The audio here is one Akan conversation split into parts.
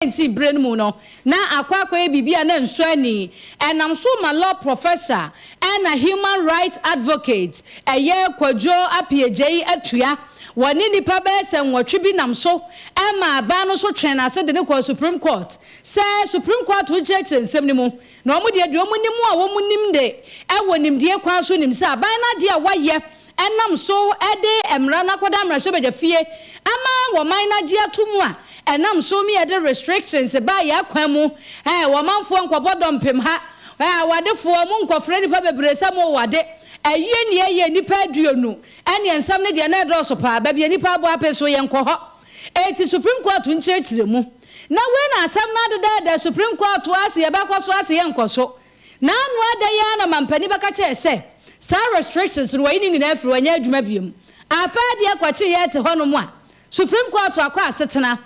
19 berɛ no mu no, na akɔ akɔyɛ biribi a na ɛnsɔ ani. Ɛnam so ma law professor ɛna human rights advocate ɛyɛ Kwadwo Appiagyei Atua, wɔne nnipa bɛyɛ sɛ nwɔtwe bi nam so ma aban no so twee n'ase de no kɔɔ Supreme Court sɛ Supreme Court nkyerɛkyerɛ nsɛm no mu. Na wɔn deɛ, deɛ wɔnim a wɔnim de wɔ nimdie kwan so nim sɛ aban no adeɛ a wɔayɛ nam so de mmara no akɔda mmarahyɛbadwafie ama wɔman no agye ato mu a ɛnam so ma yɛde restrictions baa yɛn akwan mu, ɛɛ wɔmanfoɔ nkɔbɔ dɔmpem ha, ɛɛ awadefoɔ monkɔfrɛ nnipa bebree sɛ mowɔ ade, ayie nea ɛyɛ nnipa 20 ɛneɛ nsɛm no deɛ na ɛdɔɔso paa, baabi a nnipa abɔ ape so yɛnkɔ hɔ. Enti Supreme Court nkyerɛkyerɛ mu. Na wei na asɛm no adedɛɛdɛ Supreme Court ase yɛbɛkɔ so ase yɛnkɔ so. Na ano ada yi ara na mampanin bɛka kyerɛɛ sɛ saa restrictions no wɔayi ne nyinaa afiri hɔ ɛnyɛ adwuma biom. Afei deɛ kɔkye yɛ te hɔnom a Supreme Court akɔ asetena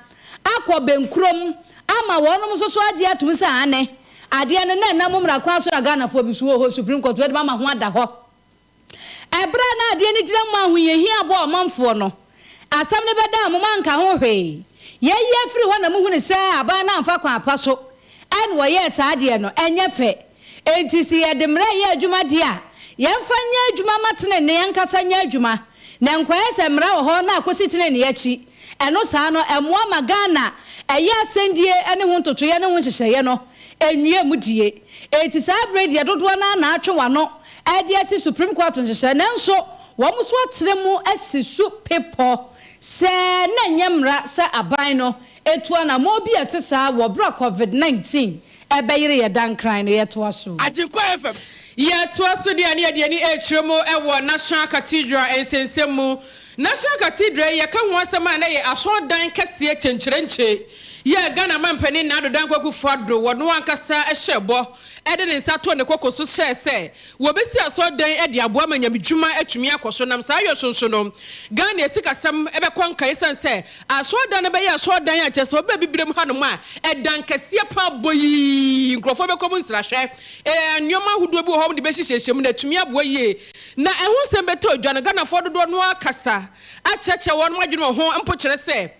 akɔ bɛnkurom ama wɔnom nso so agye atom sɛ aane adeɛ no na ɛnam mmara kwan so na Ghanafoɔ bi so wɔ hɔ Supreme Court wɔde ama ho ada hɔ. Ɛberɛ a na adeɛ no gyina mu ma ahohiahia bɔɔ ɔmanfoɔ no, asɛm no bɛdaa mo, moanka ho hwee. Yɛayi afiri hɔ na mohunu sɛ aban no amfa kwan pa so na wɔyɛɛ saa adeɛ no, ɛnyɛ fɛ. Enti se yɛde mmara reyɛ adwuma deɛ a, yɛmfa nyɛ adwuma ma tenenee ankasa nyɛ adwuma, na ɛnkɔyɛ sɛ mmara wɔ hɔ na akɔsi tenenee akyi. Ɛno saa no, ɛmmoa ma Ghana ɛyɛ asɛndie ne ho ntotoeɛ ne ho nhyehyɛeɛ no nwie mu die. Enti saa berɛ yi deɛ dodoɔ no ara na atwe wɔn ano de asi Supreme Court nhyehyɛe nanso wɔn nso akyerɛ mu asi so pepɔ sɛ na ɛnyɛ mmara sɛ aban no tu anammɔn bi a ɛte saa wɔ berɛ a Covid 19 ɛbɛyere yɛn dankran no. Yɛtoa so. Agyenkwa FM. Yɛtoa so deɛ ne yɛde ani rekyerɛ mu wɔ National Cathedral nsɛnsɛm mu. National Cathedral yi yɛka ho asɛm a na ɛyɛ asɔrdan kɛseɛ kyenkyerenkye yi a Ghana mampanin Nana Addo Dankwa Akufo-Addo ɔno ankasa hyɛɛ bɔ de ne nsa too ne koko so hyɛɛ sɛ wɔbɛsi asɔrdan de aboa ma nyamedwuma atumi akɔ so. Nam saa yɔ so nso no, Ghana asikasɛm bɛkɔ nkan ɛsiane sɛ asɔrdan no bɛyɛ asɔrdan a kyerɛ sɛ wɔba Abibirem hanom a ɛdan kɛseɛ paa boyii, nkurɔfoɔ bɛkɔ mu nsrahwɛ, nneɛma ahodoɔ bi wɔ hɔ a wɔde bɛhyehyɛhyɛ mu na atumi aboa yie. Na ɛho nsɛm bɛtɔ dwa no, Ghanafoɔ dodoɔ no ara kasa akyerɛkyerɛ wɔn adwene wɔ ho mpo kyerɛ sɛ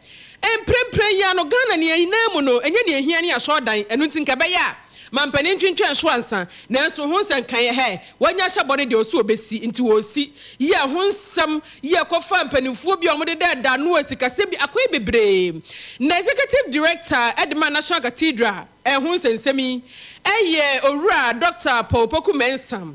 mprempren yi ara no Ghana nea nyinaa mu no ɛnyɛ nea ɛhia ne asɔrdan, ɛno nti nka ɛbɛyɛ a mampanin ntwentwɛn so ansa. Nanso ho nsɛnkaeɛ hɛ, wɔanya ahyɛ bɔ no deɛ ɔse ɔbɛsi nti wɔresi. Yɛ ho nsɛm yɛ kɔfaa mpanimfoɔ bi a wɔdeda ano a sikasɛm bi akɔyɛ bebree. Na Executive Director de ma National Cathedral ɛho nsɛnsɛm yi yɛ Owura Dɔkta Paul Opoku Mensah.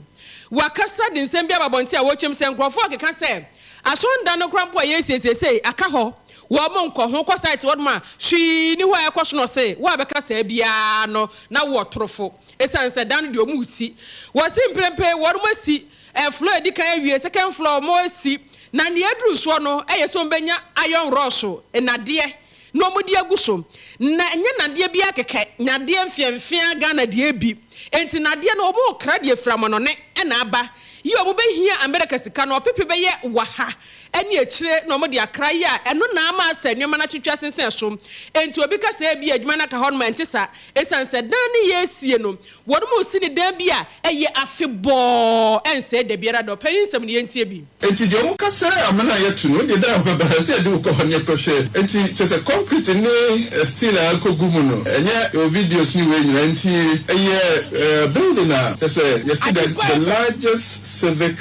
Wakasa de nsɛm bi aba abɔnten a wɔkyerɛ mu sɛ nkurɔfoɔ rekeka sɛ asɔndan no koraa mpo a yɛresiesie sei aka hɔ, wɔn nkɔ ho, kɔ site hɔnom a hwee nni hɔ a ɛrekɔ so na ɔse wo a bɛka saa biara no na wo ɔtorofo ɛsiane sɛ dan no deɛ wɔn resi. Wɔse mprempren wɔn asi floor a ɛdi kan awie, second floor wɔn asi na nea aduru soɔ no yɛ sɛ wɔbɛnya iron rods nnadeɛ na wɔde agu so. Na ɛnyɛ nnadeɛ biara kɛkɛ, nnadeɛ mfeamfeaa Ghana deɛ bi. Enti nnadeɛ no wɔrekra de afiri amanɔne na aba. Yi a wɔbɛhia Amerika sika no ɔpepe bɛyɛ waha ne akyire na wɔde akra yi a ɛno na ama asɛ nneɛma no atwetwe asensɛn so. Enti obi ka sɛ ebia adwuma no aka hɔ nom a ɛnte saa. Esiane sɛ dan no yɛresie no, wɔresi no dan bi a ɛyɛ afebɔɔ ɛnsɛe da biara da. Ɔpanyin nsɛm no yɛntie bi. Enti deɛ wɔka sɛ amena a yɛatu no, wo deɛ da a wobɛba ha, ɛsɛ sɛ yɛde wo kɔ hɔ na yɛkɔhwɛ. Enti kyerɛ sɛ concrete ne steel a akɔgu mu no, ɛnyɛ yɛwɔ videos ne wei nyinaa. Enti ɛyɛ building a kyerɛ sɛ yɛse the the largest civic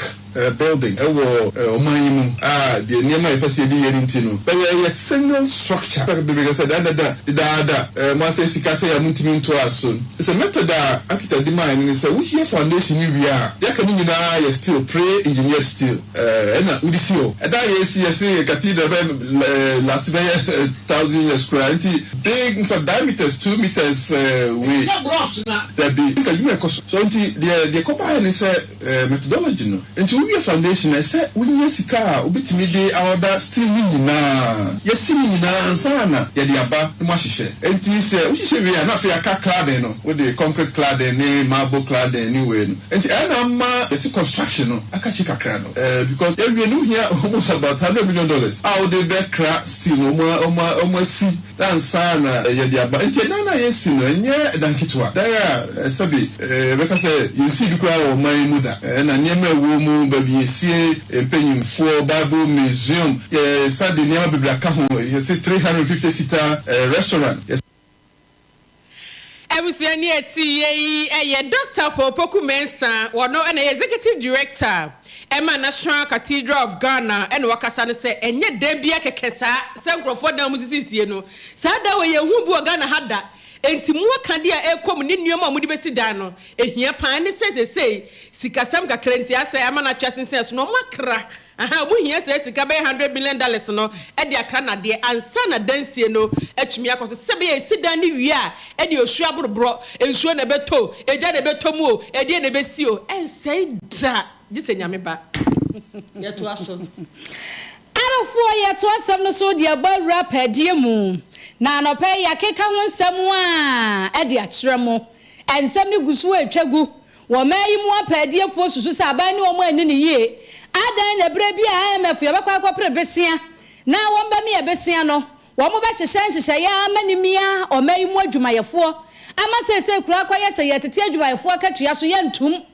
building ɛwɔ ɔman yi mu a deɛ nneɛma a yɛpɛ sɛ yɛde yɛ no nti no, bɛyɛ ɛyɛ single structure. Bebree ka sɛ dadaada, dedaada, moasɛe sika sɛe a montumi ntoa so. Sɛ method a architect de maeɛ no ne sɛ woyɛ foundation no wie a, deɛ aka no nyinaa yɛ steel, pre-engineered steel, ɛna wode si hɔ. Ɛda a yɛresi, yɛse cathedral bɛ last bɛyɛ thousand years koraa, nti big, infact diameters 2 meters wei. Ɛnyɛ blocks na. Dabi, nka adwuma ɛkɔ so. So nti deɛ deɛ ɛkɔbaeɛ ne sɛ methodology no, nti wowie foundation a, ɛsɛ wonya sika a wobɛtumi de aorder steel no nyinaa. Yɛasi ne nyinaa ansa na yɛde aba na moahyehyɛ. Enti sɛ wohyehyɛ wie a, na afei aka cladding no, wode concrete cladding ne marble cladding ne wei no. Enti ɛyɛ na ama yɛasi construction no aka akyi kakra no. Because yɛwie no wohia almost about $100 million a wode bɛkra steel no, wɔn a wɔn asi Na ansa na yɛde aba. Enti ɛdan no a yɛresi no, ɛnyɛ dan ketewa. Dan a sɛbe yɛbɛka sɛ yɛnsii bi koraa wɔ ɔman yi mu da. Ɛna nneɛma a ɛwɔ mu, baabi yɛsie mpanyimfoɔ, Bible museum, yɛsan de nneɛma bebree aka ho. Yɛse 350 seater restaurant. Abusua ne ɛte yie yi yɛ Dɔkta Paul Poku Mensah, ɔno na ɛyɛ Executive Director ɛma National Cathedral of Ghana ɛna wakasa no sɛ ɛnyɛ dan biara kɛkɛ saa sɛ nkorɔfoɔ dan a wɔsisisie no, saa dan wei yɛnhuu bi wɔ Ghana ha da, enti mu akadeɛ a ɛrekɔ mu ne nneɛma a wɔde bɛsi dan no ɛhia paa ne sɛ seesei sikasɛm kakra nti asɛe ama no atwe asensɛn so na wɔakra Aha, wɔhia saa sika bɛyɛ $100 million no de akra nnadeɛ ansa na dansie no atumi akɔ so. Sɛ ɛbɛyɛ a yɛsi dan no wie a, ɛnneɛ osuo aboroborɔ, nsuo na ɛbɛtɔ o, egya na ɛbɛtɔ mu o, ɛdeɛn na ɛbɛsi o, ɛnsɛe da gye sɛ Nyame ba. Yɛtoa so. Arofoɔ, yɛtoa asɛm no so de abɔ awura paadie mu, na anɔpa yi yɛakeka ho nsɛm a de akyerɛ mo. Nsɛm no gu so retwa gu. Wɔ ɔman yi mu apaadiefoɔ susu sɛ aban ne wɔn anni no yie. Adɛn na berɛ bi a IMF yɛbɛkɔ akɔpere besea na wɔn bɛmea besea no, wɔn bɛhyehyɛ nhyehyɛeɛ ara ma no mia ɔman yi mu adwumayɛfoɔ ama seesei koraa akɔyɛ sɛ yɛtete adwumayɛfoɔ akatua so yɛntom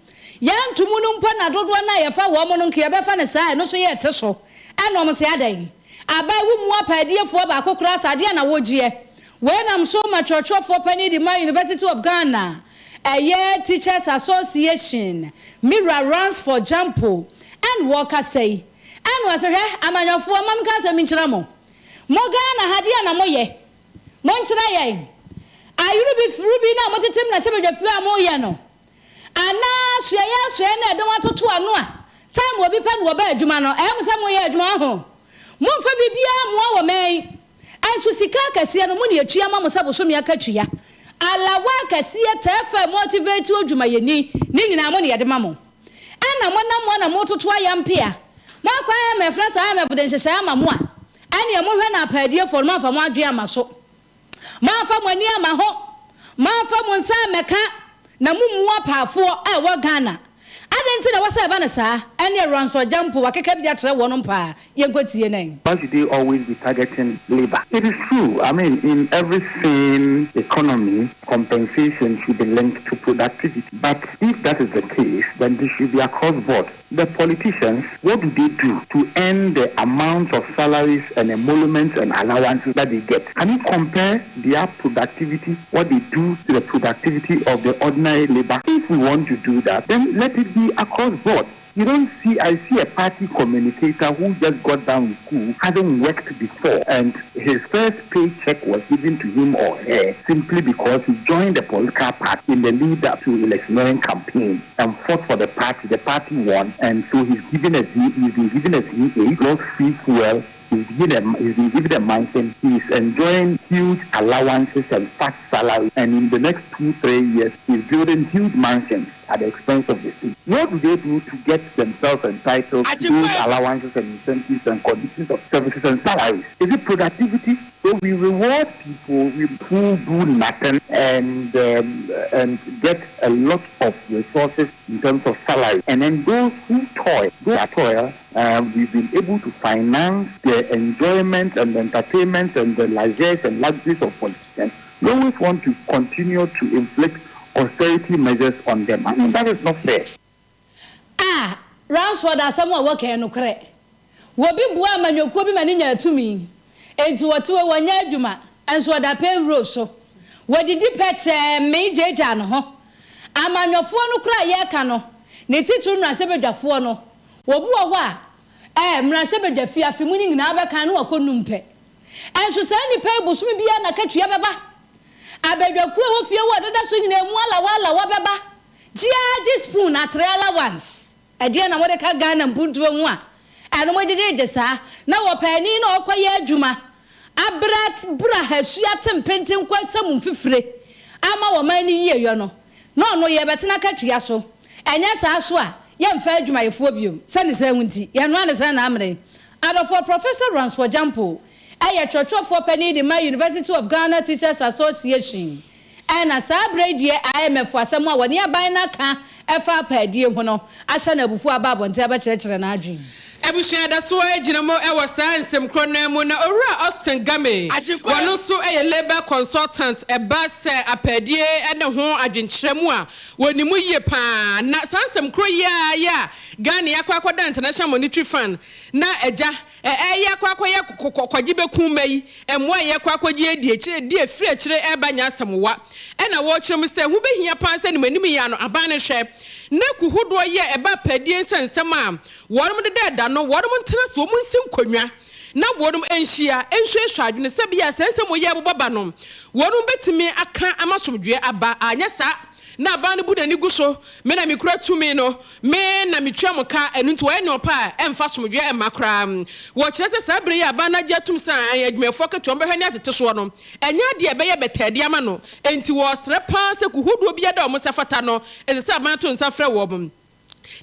yɛntom no mpo na dodoɔ no a yɛfa wɔn no nka yɛbɛfa no saa a ɛno nso yɛte so ɛna wɔn se adɛn aban wo mu apaadiefoɔ baako koraa saa adeɛ na wogyeɛ Wei nam so ma kyerɛkyerɛfoɔ panin de ma University of Ghana, ɛyɛ Teachers Association, me wura Ransford Gyampo, ɛna ɔrekasa yi. Ɛna ɔse, hwɛ, amanyɔfoɔ, ma menka asɛm bi nkyerɛ mo. Mo Ghana ha, deɛn na moyɛ? Monkyerɛ yɛn. Ayurubi furubi no a motete mmarahyɛbadwafie a moyɛ no, anaa asoɛeɛ asoɛeɛ no a ɛde mo atoto ano a, time obi pɛ na ɔba adwuma no, ɛyɛ mo sɛ moyɛ adwuma, ɔho? Momfa biribiara mmoa wɔ man yi. Nso sika akɛseɛ no mo na yɛtua ma mo sɛ bosome akatua. Alawa akɛseɛ tɛɛfɛɛ motivate odwumayɛni ne nyinaa mo na yɛde ma mo. Ɛna mo nam mo na mototo ayampea. Moakɔ IMF na sɛ IMF de nhyehyɛɛ ama mo a, ɛneɛ mohwɛ na apaadiefoɔ no moamfa mo adwene amma so. Moamfa mo ani amma ho, moamfa mo nsa ammɛka, na mommu apaafoɔ a ɛwɔ Ghana. Adɛn nti na ɛwɔ sɛ ɛba no saa? Ɛnneɛ Ransford Gyampo wakeka bi akyerɛ wɔnom paa. Yɛnkɔtie no ɛ. Why should they always be targeting labour? It is true, I mean, in every sane economy, compensation should be linked to productivity. But if that is the case, then this should be across board. The politicians, what do they do to earn the amount of salaries and emoluments and allowances that they get? Can you compare their productivity, what they do to the productivity of the ordinary labor? If we want to do that, then let it be across board. You don't see, I see a party communicator who just got down with school, hasn't worked before, and his first paycheck was given to him or her simply because he joined the political party in the lead up to electioneering campaign and fought for the party. The party won, and so he's given a V, he's been given a V8, lost free fuel, he's, given a, he's been given a mansion, he's enjoying huge allowances and fat salary, and in the next 2-3 years, he's building huge mansions at the expense of the state. What do they do to get themselves entitled to those allowances and incentives and conditions of services and salaries? Is it productivity? So we reward people who do nothing and get a lot of resources in terms of salary. And then those who toil, those that toil, we've been able to finance the enjoyment and the entertainment and the largesse and luxuries of politicians. We always want to continue to inflict austerity measures on them. That is not fair. Ransford asɛm a wɔka yɛ nokorɛ. Wɔbi boa amanyɔkuo bi ma ne nya atumi. Enti wɔte hɔ, wɔnyɛ adwuma, nso wɔda payroll so. Wɔdidi pɛ kyɛɛ mee gyaagyaa ne ho. Amanyɔfoɔ no koraa a yɛreka no, ne titiriw mmarahyɛbadwafoɔ no, wɔbi wɔ hɔ a, mmarahyɛbadwa fie afe mu no nyinaa bɛkan na wakɔ num pɛ. Nso saa nnipa yi bosome biara n'akatua bɛba. Abadwakuo a ɛwɔ fie hɔ a ɛdeda so nyinaa emu alawa alawa bɛba. Gye ara gye spoon atere allowance. Ɛdeɛn na mode ka Ghana mpuntuo ho a ɛno mogyegyegye saa? Na wɔpaani na ɔkɔyɛ adwuma abra bra hasua te mpenten kɔ asa mu mfifire ama wɔman no yieyɔ no na ɔno yɛbɛtena akatua so. Ɛnyɛ saa so a yɛmfa adwumayɛfoɔ bio. Sɛne saa hu nti yɛnoa ne sɛn na amene. Adɔfoɔ Professor Ransford Gyampo yɛ twerɛtwerɛfoɔ panin de ma University of Ghana Teachers Association. Ɛna saa berɛ yi deɛ IMF asɛm a wɔne aban no aka ɛfa apaadie ho no ahyɛ no abufuo aba abɔnten abɛkyerɛkyerɛ n'adwene. Abusua da so ara gyina mu wɔ saa nsɛm korɔ no ara mu na Owura Austin Game, wɔno nso yɛ Labour Consultant, ɛba sɛ apaadie ne ho adwenkyerɛ mu a, wɔnim mu yie pa ara. Na saa nsɛm korɔ yi ara yɛ a Ghana akɔ akɔda International Monetary Fund na agya ɛreyɛ akɔ akɔyɛ kɔgye bɛku mma yi, mmoa a yɛrekɔ akɔgye adi akyire de afiri akyire reba nyɛ asɛm wa. Ɛna wɔrekyerɛ mu sɛ ho bɛhia pa ara sɛ animanim yi ano aban no hwɛ na ku hodoɔ yi a ɛba apaadie nsɛnsɛm a Wɔnom deda ɛda no, wɔnom ntena ase, wɔn nsi nkonnwa, na wɔnom nhyia nsuasua adwene sɛ ebia saa nsɛm yi a ɛbobɔ ba no, wɔnom bɛtumi aka ama asomdwoeɛ aba. Anyɛ saa na aban no bu n'ani gu so, me na mekura tumi no, me na metua mo ka, ɛno nti wɔyɛ nea wɔpɛ a, ɛmfa asomdwoeɛ mma koraa. Wɔkyerɛ sɛ saa berɛ yi a aban no agye atum sɛ ae, adwumayɛfoɔ akatua wɔbɛhwɛ ne atete soɔ no, ɛnyɛ adeɛ a ɛbɛyɛ bɛtɛɛ de ama no, enti wɔresrɛ pa ara sɛ kuhodoɔ biara da wɔn nsa fata no, ɛsɛ sɛ aban to nsa frɛ wɔn.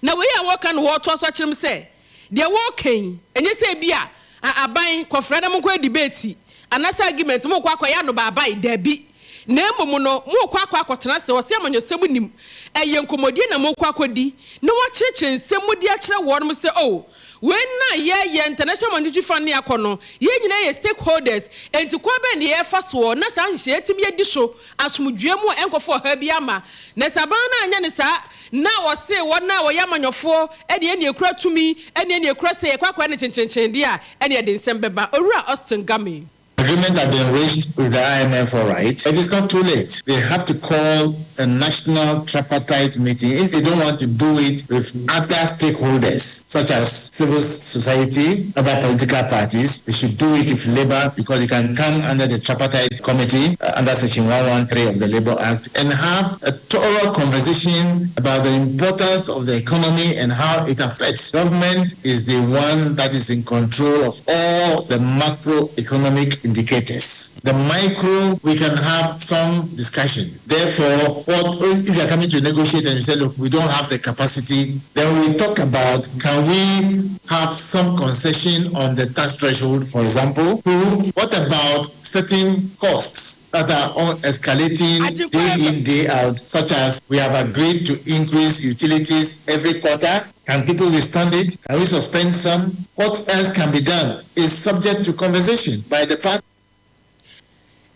Na wei a wɔreka no wɔretoa so akyerɛ mu sɛ, deɛ wɔreka yi, ɛnyɛ sɛ ebia a aban, kɔfrɛ na monkɔyɛ debate anaasɛ argument, morekɔ akɔyɛ anobaabae, dabi, na mmom no, morekɔ akɔ akɔtena ase, ɔse amanyɔsɛm nnim, ɛyɛ nkɔmmɔdie na morekɔ akɔdi, na wɔakyerɛkyerɛ nsɛm mu de akyerɛ wɔnom sɛ, oh, wei na yɛyɛ, International Monetary Fund ne akɔ no, yɛn nyinaa yɛ stakeholders, enti kwan bɛn na yɛrefa soɔ na saa nhyehyɛeɛ atumi adi so asomdwoeɛ mu a ɛnkɔfa ɔhaw biara mma. Na sɛ aban no anyɛ no saa, na wɔse wɔn a wɔyɛ amanyɔfoɔ ne ɛne ɛkura tumi ne ɛne ɛkura sɛ yɛkɔ akɔyɛ no kyenkyenkyen deɛ a, ɛne ɛde nsɛm bɛba. Owura Austin Game. Agreement have been reached with the IMF all right. It is not too late. They have to call a national tripartite meeting if they don't want to do it with other stakeholders, such as civil society, other political parties. They should do it with labor because it can come under the tripartite committee uh, under Section 113 of the Labor Act and have a thorough conversation about the importance of the economy and how it affects. Government is the one that is in control of all the macroeconomic indicators. The micro, we can have some discussion. Therefore, what if you are coming to negotiate and you say, look, we don't have the capacity, then we talk about can we have some concession on the tax threshold, for example? Two, what about certain costs that are on escalating day in, day out, such as we have agreed to increase utilities every quarter. Can people withstand it? Can we suspend some? What else can be done is subject to conversation by the party.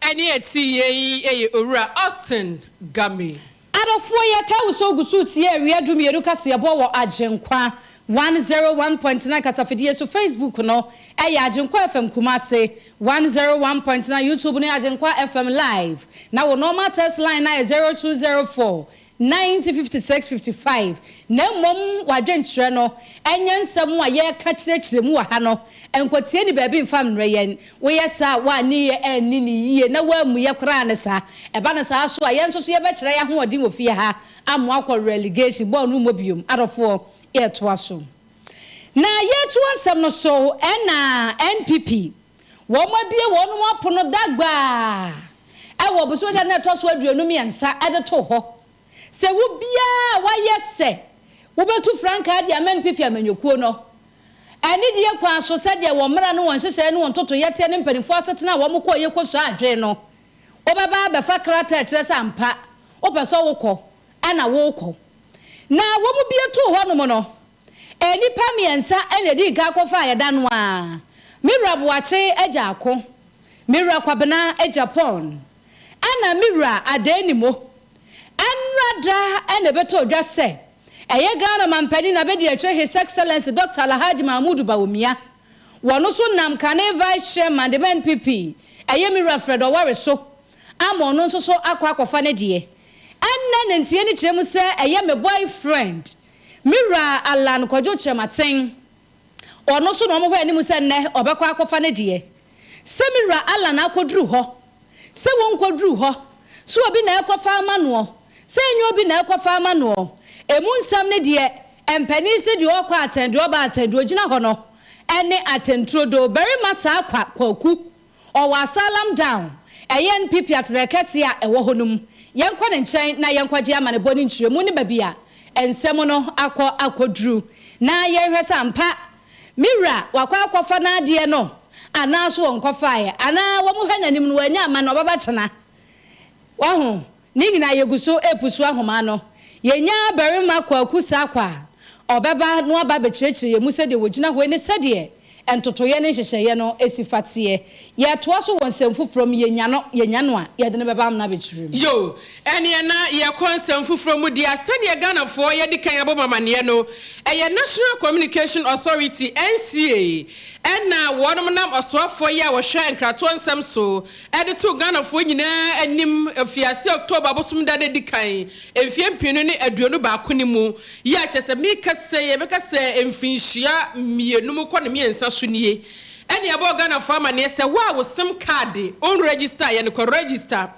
Ɛne ɛte yei yi yɛ Owura Austin Game. Adɔfoɔ yɛkae wo sɛ wogu so retie awia dumienu kaseɛbɔ wɔ Agyenkwa 101.9 kasafidie so, Facebook no yɛ Agyenkwa FM Kumasi 101.9, YouTube no yɛ Agyenkwa FM Live, na wo normal text line no ayɛ 0204 90 56 55, na mmom w'adwenkyerɛ no nyɛ nsɛm a yɛreka kyerɛkyerɛ mu wɔ ha no, nkɔtie ne baabi mfa mmrɛ yɛn. Woyɛ saa a, woanne yɛ anni no yie na woammu yɛ koraa ne saa. Ɛba no saa so a, yɛn nso so yɛbɛkyerɛ yɛn ahoɔden wɔ fie ha ama woakɔ relegation, bɔɔl no mmɔ biom. Adɔfoɔ, yɛretoa so. Na yɛretoa nsɛm no so, ɛna NPP, wɔn abue wɔn apono dagbaa wɔ bosome da no a ɛtɔ so 23 de too hɔ sɛ wo biara a woayɛ sɛ wobɛtu frankaa de ama NPP amanyɔkuo no anidie kwan so sɛdeɛ wɔn mmara ne wɔn nhyehyɛeɛ ne wɔn ntotoeɛ teɛ ne mpanimfoɔ asetena a wɔn kɔeɛ kɔsua adwene no, wobɛba abɛfa krataa a ɛkyerɛ sɛ ampa wopɛ sɛ wokɔ na worekɔ. Na wɔn bue too hɔnom no, nnipa mmiɛnsa na ɛdii nkan kɔfaa yɛda no ara, Me Wura Boakye Agya Ako, Me wura Kwabena Agyapong ɛna me wura Adenimo. Ɛnora da na ɛbɛtɔɔ dwa sɛ ɛyɛ Ghana Mampanin Abadiakyire His Excellency Doctor Alhaji Mahmood Bawumia. Wɔno nso nam kane Vice Chairman de ma NPP ɛyɛ me wura Fred Oware so ama ɔno nso so akɔ akɔfa ne deɛ. Ɛnnɛ ne nteɛ no kyerɛ mu sɛ ɛyɛ me boy friend me wura Allan Kwadwo Kyerematen. Ɔno nso na wɔhwɛ anim sɛ nnɛ ɔbɛkɔ akɔfa ne deɛ. Sɛ me wura Allan akɔduru hɔ, sɛ wɔnkɔduru hɔ, sɛ obi na ɛrekɔfa ama noɔ, sɛ ɛnyɛ obi na ɛrekɔfa ama noɔ, ɛmu nsɛm no deɛ, mpanin se deɛ ɔrekɔ atɛn, deɛ ɔba atɛn, deɛ ɔgyina hɔ no ne atɛnturodoo. Barima Saakwa Kwaku, Ɔwɔ Asylum Down, ɛyɛ NPP atenae kɛse a ɛwɔ hɔ no mu. Yɛnkɔ ne nkyɛn na yɛnkɔgye amanebɔ ne nkyerɛmu ne baabi a nsɛm no akɔ akɔduru, na yɛnhwɛ sɛ ampa me wura wakɔ akɔfa n'adeɛ no anaa so ɔnkɔfaeɛ, anaa wɔhwɛ n'anim no wannya amma no ɔbɛba kyena. Wahu? Ne nyinaa yɛgu so repusu ahoma ano. Yɛnya barima Kwaku Sarkwa a. Ɔbɛba na waba abɛkyerɛkyerɛ yɛn mu sɛdeɛ wɔgyina hɔ yi ne sɛdeɛ ntotoeɛ ne nhyehyɛeɛ no si fa teɛ. Yɛtoa so wɔ nsɛm foforɔ mu, yɛnya no, yɛnya no a, yɛde no bɛba amena abɛkyerɛ mu. Yo, ɛneɛ na yɛkɔ nsɛm foforɔ mu deɛ a, sɛdeɛ Ghanafoɔ yɛadi kan abɔ mo amaneɛ no, ɛyɛ National Communication Authority, NCA, ɛna wɔnom nam ɔsoafoɔ yi a ɔhwɛ nkratoɔ nsɛm so de too Ghanafoɔ nyinaa anim mfiaseɛ October bosom da no a ɛdi kan mfeɛ 2021 no mu yi a kyerɛ sɛ meka sɛ yɛbɛka sɛ mfinhyia mmienum kɔ ne mmiɛnsa so nie ɛne ɛbɔɔ Ghanafoɔ amaneɛ sɛ wo a wo sim kaade wonregister yɛ no kɔ register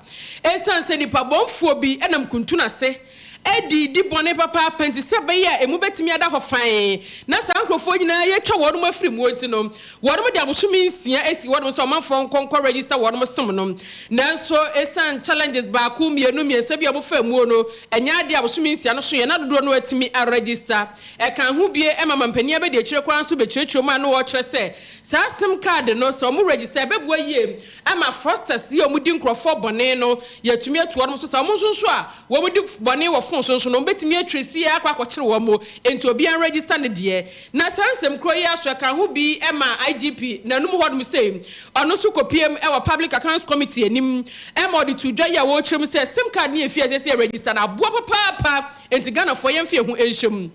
ɛsiane sɛ nipa bɔnfoɔ bi nam kuntunu ase adi di bɔne papaapa nti sɛ ɛbɛyɛ a emu bɛtumi ada hɔ fann na saa nkurɔfoɔ nyinaa yɛatwa wɔnom afiri muo nti no, wɔnom de abosome nsia asi hɔnom sɛ ɔmanfoɔ nkɔ nkɔ register wɔnom som no. Nanso ɛsiane challenges baako, mmienu, mmiɛnsa bi a wɔfaa muo no, ɛnyɛ adeɛ a abosome nsia no soeɛ na dodoɔ no atumi a register. Ɛkaa ho bie ma mampanin abadiakyire koraa nso bɛkyerɛkyerɛ mu a na ɔrekyerɛ sɛ saa sim card no sɛ wɔn register a ɛbɛboa yie ama fraudsters yi a wɔdi nkurɔfoɔ bɔne no yɛatumi atu wɔnom so saa wɔn nso nso a Wɔn di bɔne wɔ fon so nso no, wɔbɛtumi atrace akɔ akɔkyere wɔn. Enti obiara nregister ne deɛ. Na saa nsɛm korɔ yi ara so, ɛka ho bi ma IGP n'anum hɔnom sei, ɔno nso kɔpuem wɔ Public Accounts Committee anim ma ɔde too dwa yi a wɔrekyerɛ mu sɛ sim card no yɛ fie a ɛsɛ sɛ yɛregister no aboa papaapa, enti Ghanafoɔ yɛmfa yɛn ho nhyɛ mu.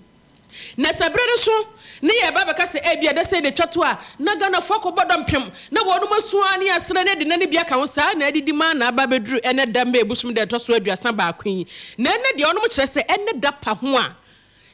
Na sɛ bere no so ne yɛreba abɛka sɛ ebia da sei na etwa to a, na Ghanafoɔ akɔbɔ dɔmpem, na wɔnom asu ara ne asra ne adinna no bi aka ho, saa na adidi maa na aba abɛduru ɛnnɛ da May bosom da ɛtɔ so 31 yi. Na ɛnnɛ deɛ wɔnom kyerɛ sɛ ɛnnɛ da pa ho a,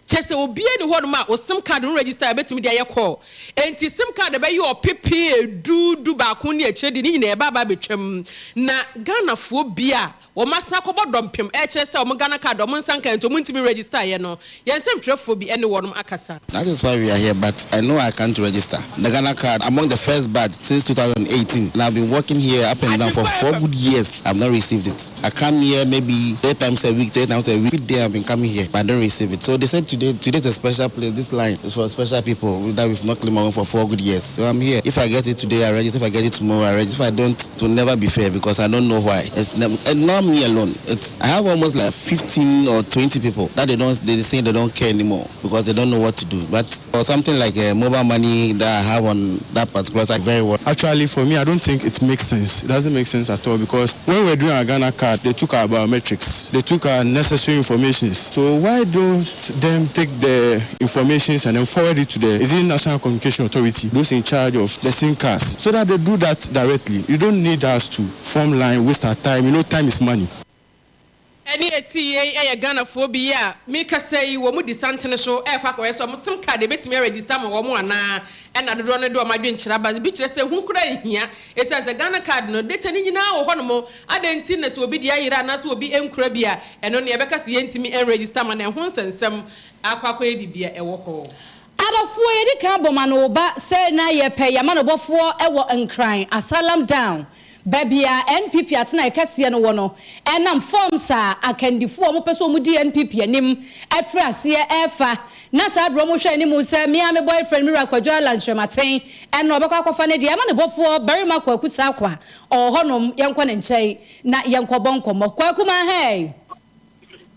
kyerɛ sɛ obiara nni hɔnom a wo sim card no register a ɛbɛtumi de ayɛ call. Enti sim card bɛyɛ ɔpepe du du baako ne akyire de ne nyinaa ɛba aba abɛtwam. Na Ghanafoɔ bi a Wɔn asan akɔbɔ dɔmpem ɛrekyerɛ sɛ wɔn Ghana card wɔn nsa nkae nti wɔn ntumi register yɛ no, yɛn nsɛmtwerɛfoɔ bi ɛne wɔnom akasa. That is why we are here but I know I can't register the Ghana card among the first batch since 2018 and I've been working here up and down for four good years I've not received it I come here maybe three times a week three times a week every day I've been coming here but I don't receive it so they said today today is a special place this line is for special people that we've not claimed our own for four good years so I'm here if I get it today I register if I get it tomorrow I register if I don't it will never be fair because I don't know why it's never and not me alone it's I have almost like 15 or 20 people that they don't they say they don't care anymore because they don't know what to do but or something like a mobile money that I have on that particular site very well. Actually for me I don't think it makes sense it doesn't make sense at all because when we were doing our Ghana card they took our biometrics they took our necessary informations so why don't them take the informations and then forward it to the is it National Communication Authority those in charge of the SIM cards so that they do that directly you don't need us to form line waste our time you know time is money. Ɛne ɛti yei yɛ Ghanafoɔ bi a mekasa yi wɔn di santene so rekɔ akɔhwɛ sɛ wɔn sim card yɛbɛtumi aregister ama wɔn anaa ɛna dodoɔ no de wɔn adwenkyerɛ aba bi kyerɛ sɛ hu koraa nhia ɛsiane sɛ Ghana card no data no nyinaa wɔ hɔ nom adɛn nti na sɛ obi deɛ ayera anaasɛ obi nkura bi a ɛno no yɛbɛka sɛ yɛntumi nregister ma no ɛho nsɛnsɛm akɔ akɔyɛ biribi a ɛwɔ hɔ. Adɔfoɔ yɛdi kan bɔ ma no wo ba sɛ na yɛpɛ yamanobɔfoɔ wɔ Nkran Asylum Down baabi a NPP atenaeɛ kɛseɛ no wɔ no ɛnam forms a akandifoɔ a wɔpɛ sɛ wɔdi NPP anim afiri aseɛ ɛrefa na saa berɛ wɔhwɛ anim sɛ me ara me boyfriend me wura Kwadwo Allan Kyerematen ɛna ɔbɛkɔ akɔfa ne deɛ amanobɔfoɔ barima Kwaku Sarkwa ɔwɔ hɔnom yɛnkɔ ne nkyɛn na yɛnkɔbɔ nkɔmmɔ Kwaku ma hey.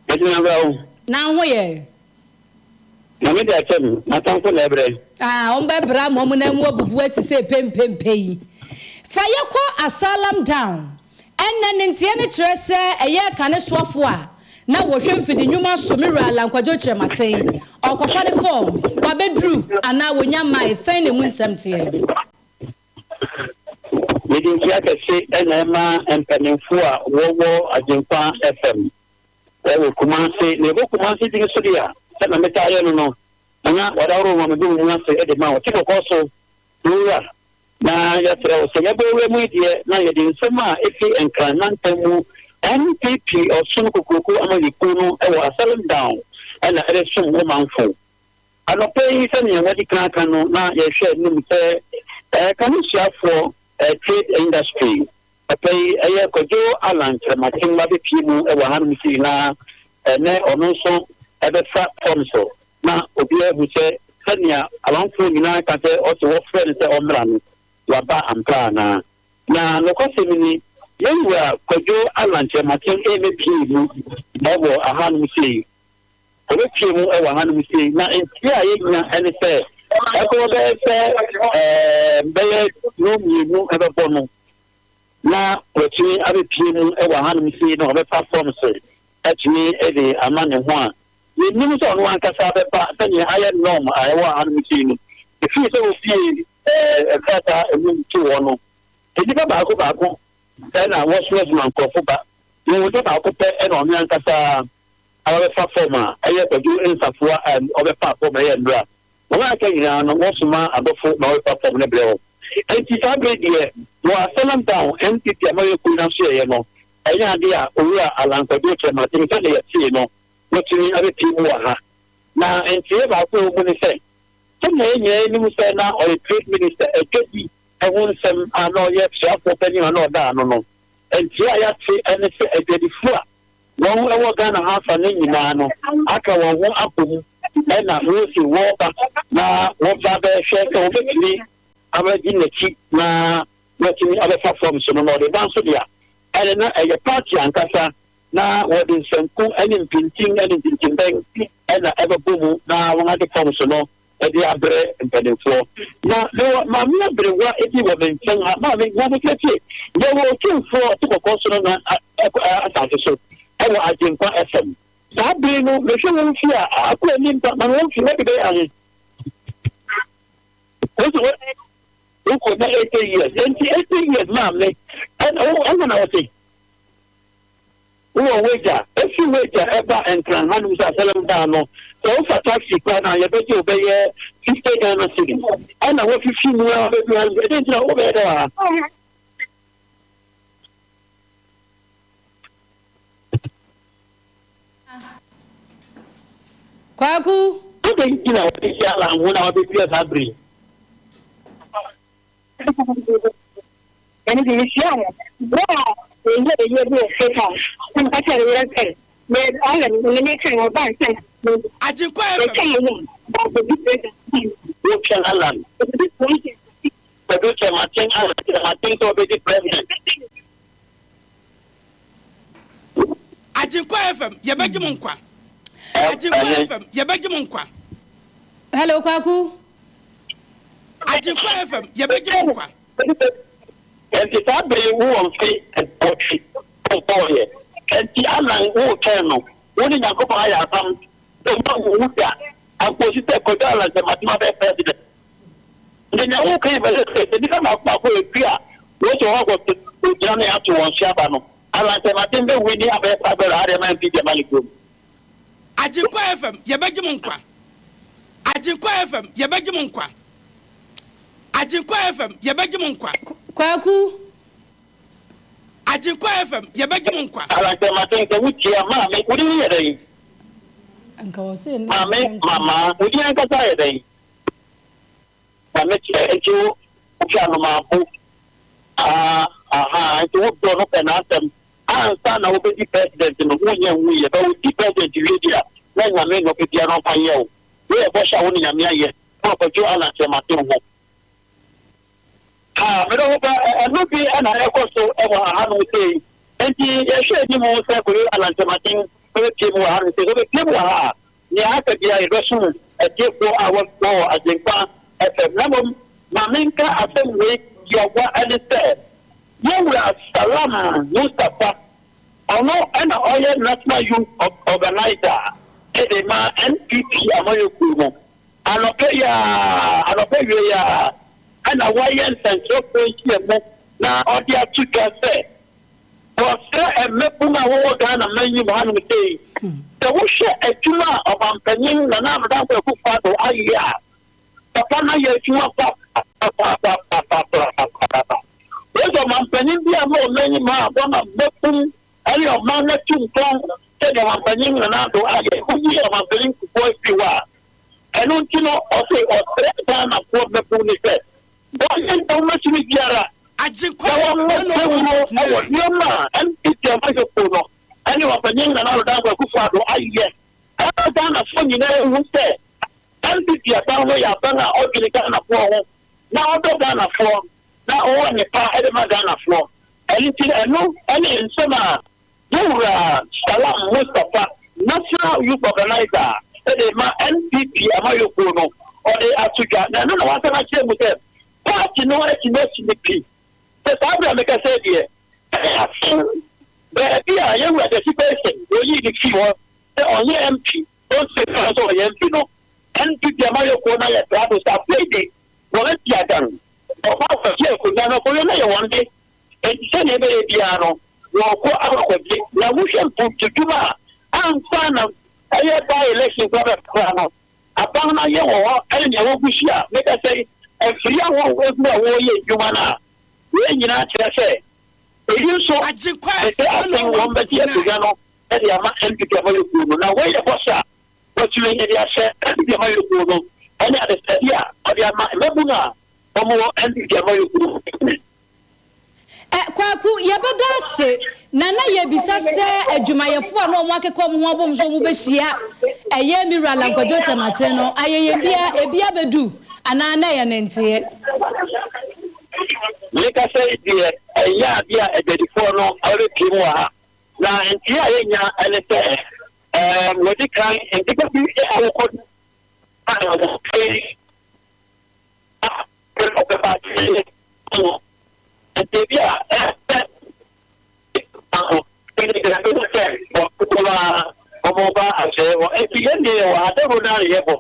Mɛgyina bra wo. Na wo ho yɛ? Nyame de akyɛ me, m'atamfo na ɛbrɛ. Ah, wɔn bɛbrɛ ama wɔn nan mu abubu asi sɛ pempempe yi. Fa yɛ kɔ Asylum Down. Ɛnnɛ ne nteɛ no kyerɛ sɛ ɛyɛ kane soafo a na wɔhwɛ mfidi nnwuma so me wura Allan Kwadwo Kyerematen. Ɔrekɔfa ne forms. Wabɛduru anaa wɔnya mmae? Sɛn na emu nsɛm teɛ? Mede nkyia kɛse na ɛma mpanimfoɔ a wɔwɔ Agyenkwa FM wɔ Kumasi. Na ɛbɔ Kumasi din so deɛ a, sɛdeɛ metaa yɛ no no, Nana Wadaworo ma mebɔ me mu ase de ma wo. Te kɔkɔɔ so, me wura, na yɛsrɛ wo sɛ yɛbɔ wura mu yi deɛ na yɛde nsɛm a ɛfi Nkran mantam mu NPP Ɔsom Kokuroko Amanyɔkuo no wɔ Asylum Down na ɛresom wo manfo. Anɔpa yi, sɛnea wɔadi kan aka no, na yɛhwɛ anim sɛ kane suafoɔ trade industry papa yi, ɛyɛ Kwadwo Allan Kyerematen abɛpue mu wɔ hanom sei na ɛnnɛ ɔno nso ɛbɛfa fam so na obiara ahu sɛ sɛnea amanfoɔ nyinaa ka sɛ ɔse wɔfrɛ no sɛ ɔmmra no, waba ampa anaa. Na nokwasɛm ni, yɛn wura Kwadwo Allan Kyerematen mmɛpue mu wɔ hanom sei. Ɔbɛpue mu wɔ hanom sei, na nteɛ a yɛnya ne sɛ ɛkɔɔ bɛyɛ sɛ ɛɛ bɛyɛ nnɔnmienu bɛbɔ no na watumi abɛpue mu wɔ hanom sei na ɔbɛfa forms atumi de ama ne ho a yɛnnim sɛ ɔno ankasa bɛba sɛdeɛ ayɛ norm a ɛwɔ hanom sei no. Ɛfiri sɛ wɔbie ɛɛ krataa ɛmu to hɔ no, nnipa baako baako na wɔsomasoma nkurɔfo ba. Yɛhu sɛ baako pɛ na ɔno ankasa a ɔbɛfa fam a ɛyɛ Kwadwo Nsafoa a ɔbɛfaa fam ɛyɛ nnora. Wɔn a aka nyinaa no, wɔsoma adɔfo ma wɔbɛfa fam no brɛ wɔn. Enti saa bere deɛ, wɔ Asylum Down NPP amanyɔkuo no asoɛeɛ no, ɛnyɛ adeɛ a Owura Allan Kwadwo Kyerematen sɛdeɛ yɛtee no, watumi abɛpue mu wɔ ha. Na nteeɛ baako a ɛwɔ mu ne sɛ, sɛdeɛ yɛn nyinaa nim sɛ na ɔyɛ Trade Minister, adwadi ho nsɛm a na ɔyɛ soafoɔ panin a na ɔda ano no, nteeɛ a yɛate ne sɛ adwadifoɔ a wɔn wɔ Ghana ha afa no nyinaa no aka wɔn ho abɔ mu na wɔsi wɔreba na wɔba bɛhwɛ sɛ wɔbɛtumi abɛdi n'akyi na wɔatumi abɛfa fam so no na ɔde ba nso deɛ ɛne na ɛyɛ party ankasa na wɔde nsanku ne mpintin ne ntintimbɛn na ɛbɛbɔ mu na wɔn ade fam so no de abrɛ mpanimfoɔ. Na mewɔ maame aberewa bi wɔ me nkyɛn ha. Maame, nyamekyerɛkyerɛ, yɛwɔ Otumfoɔ ɔte kɔkɔɔ so no na asase so wɔ Agyenkwa FM. Saa bere no, mehwɛ wo mfe a, akɔ anim pa, ma me wo mfe, wadi bɛyɛ ahe? Wosi wo wokɔ na 80 years. Enti 80 years maame, ɛna wo ɛna na wɔte. Wowɔ w'agya, efi w'agya ɛba Nkran hanom sɛ asɛlɛm daa no, sɛ wofa taxi koraa no a yɛbɛgye wo bɛyɛ 50 Ghana cedis. Ɛna woafifi mu ara bɛdu hanom sɛ ɛdɛn nti na wobɛyɛ dɛ wɔ ha? Kwaku. Adɛn nti na wɔde hyɛ alarm ho na wabɛdua saa bere yi? Ɛno nti, mehyiaa no berɛ a yɛyɛɛ ayie bi wɔ Cape Town, na meka kyerɛɛ me yere sɛ, me ɔne me ne twɛn ɔba nsɛm Agyenkwa FM. metwɛn yɛ ba bɛdi president. Wotwɛn Alan. Kwadwo Kyerematen Alan Kyerematen sɛ ɔbɛdi president. Agyenkwa FM, yɛbɛgye mo nkwa. Agyenkwa FM, yɛbɛgye mo nkwa. Hello, Kwaku. Agyenkwa FM, yɛbɛgye mo nkwa. Enti saa bere yi wowɔ mfe aduɔwɔtwe wobɔeɛ. Enti Alan woretwɛn no, wo ne Nyankopɔn ayɛ apam sɛ mma wonwu da ankosi sɛ Kwadwo Alan Kyerematen abɛyɛ president. Nti nea woreka yi bɛyɛ sɛ sɛ nnipa mmaako mmaako edu a wɔsi wɔn akɔ gyina ne ato wɔn so aba no, Alan Kyerematen bɛ wini abɛyɛ Fabiola ade ama NPP amanyɔkuo mu. Agyenkwa FM, yɛbɛgye mo nkwa. Agyenkwa FM, yɛbɛgye mo nkwa. Agyenkwa FM, yɛbɛgye mo nkwa. Kwaku. Agyenkwa FM, yɛbɛgye mo nkwa. Alan Kyerematen, sɛ wotie a, maame, wo din yɛ dɛn? Maame, mama, wo din ankasa yɛ dɛn? Na mekyerɛ, enti wo, wohwɛ anomaabo. Ah, aha, enti wodɔ no pɛ n'asɛm. Ansa na wobɛdi president no, wonnya nwuiɛ, but wodi president wie deɛ a, na Nyame na ɔpɛ biara ɔmfa nyɛ wo. Wei yɛ bɔhyɛ a wo ne Nyame ayɛ wɔ Kwadwo Allan Kyerematen ho. Ah, me dɔfo pa, ɛno bi na ɛrekɔ so wɔ ahanom sei. Enti yɛhwɛ anim sɛ Kwadwo Allan Kyerematen bɛbɛpue mu wɔ hanom sei. Sɛ ɔbɛpue mu wɔ ha a, nea aka biara yɛbɛsom atiefoɔ a wɔwɔ Agyenkwa FM. Na mmom ma menka asɛm wei tiawa ne sɛ, Yɛn wura Salam Mustapha, ɔno na ɔyɛ National Youth Organiser de ma NPP amanyɔkuo no. Anɔpa yi ara, anɔpa wie yi ara na wayɛ nsɛnkyerɛwfoɔ nhyiamu na ɔde ato dwa sɛ wɔsrɛ mmabun a wɔwɔ Ghana man yi mu hanom sei, sɛ wohwɛ adwuma a Ɔmanpanyin Nana Addo Dankwa Akufo-Addo ayɛ a, Papa no ayɛ adwuma papapapapapapapaapa. Wei sɛ ɔmanpanyin bi a na ɔman yi mu a wama mmabun ne ɔman no atu mpɔn sɛdeɛ ɔmanpanyin Nana Addo ayɛ. Woyi ɔmanpanyin Kufuor afiri hɔ a, ɛno nti no ɔse ɔsrɛ Ghanafoɔ mmabun no sɛ wɔnyɛ nea wɔbɛtumi biara na wɔmmɔ dawuro wɔ nneɛma a NPP amanyɔkuo no ne ɔmanpanyin Nana Addo Dankwa Akufo-Addo ayɛ ɛma Ghanafoɔ nyinaa hu sɛ NPP aban no yɛ aban a ɔdwene Ghanafoɔ ho na ɔdɔ Ghanafoɔ na ɔwɔ nnepa de ma Ghanafoɔ. Ɛno nti ɛno ne nsɛm a yɛn wura Salam Mustapha, National. National Youth Organiser de ma NPP amayɔkuo no, ɔde ato dwa, na ɛno na wasan akyerɛ mu sɛ party no atumi asi no pi sɛ saa berɛ a mekasa yi deɛ, ɛyɛ afe baabi a yɛn wura Gyasi Quayson wɔyii no fii hɔ sɛ ɔnyɛ MP, ɔnsi kwan sɛ ɔyɛ MP no, NPP amayɔkuo no ayɛ krado sɛ afei de wɔbɛsi adan, wɔba akɔgye akonnwa no, akonnwa no yɛ wɔn de. Enti sɛnea ɛbɛyɛ biara no, wɔrekɔ akɔgye. Na wohwɛ mpontodwuma a ansa na ɛyɛ by election koraa bɛba koraa no, aban no ayɛ wɔ hɔ ne nea wogu so a mekasa yi, afiri ahorow egu a wɔreyɛ adwuma no a, wei nyinaa kyerɛ sɛ eyi nso ɛsɛ asen wɔn bɛgye akonnwa no de ama NPP amanyɔkuo no. Na wei yɛ bɔhyɛ a wɔatumi de ahyɛ NPP amanyɔkuo no ne adesrɛdeɛ a wɔde ama mmabunu a wɔwɔ NPP amanyɔkuo no mu. Ɛ, Kwaku, yɛbɛda ase. Na na yɛrebisa sɛ adwumayɛfoɔ a na wɔn akeka wɔn ho abom sɛ wɔbɛhyia ɛyɛ me wura Lankwadwo Kyerematen no, ayɛyɛ bia, ebi abɛdu anaa na ɛyɛ ne nteɛ? Mekasa yi deɛ, ɛnyɛ adeɛ a adwadifoɔ no rebɛpue mu wɔ ha. Na nteɛ a yɛnya ne sɛ, ɛɛm, wɔdi kan, nnipa bi a wɔkɔ a wɔfiri ɔbɛba akyire no nti ebi a ɛsɛ ho ɛne ɛbɛhu sɛ wɔdodoɔ a wɔba ahyɛɛ hɔ nti yɛn deɛ yɛwɔ ha dawuro no ara yɛbɔ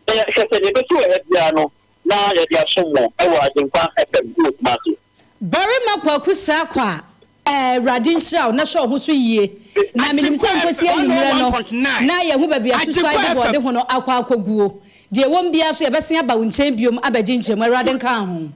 na yɛhwɛ sɛ deɛ ɛbɛsi wɔ ha biara no na yɛde asom mo wɔ Agyenkwa FM wɔ Kumasi. Barima Kwaku Sarkwa Awurade nhyira wo na hwɛ wo ho so yie. Na menim sɛ nkosi anwummerɛ no na yɛahu baabi a susuan de bɔɔde ho no akɔ akɔguo. Deɛ ɛwom biara nso yɛbɛsen aba wo nkyɛn biom abɛgye nkyerɛmu. Awurade nka wo ho.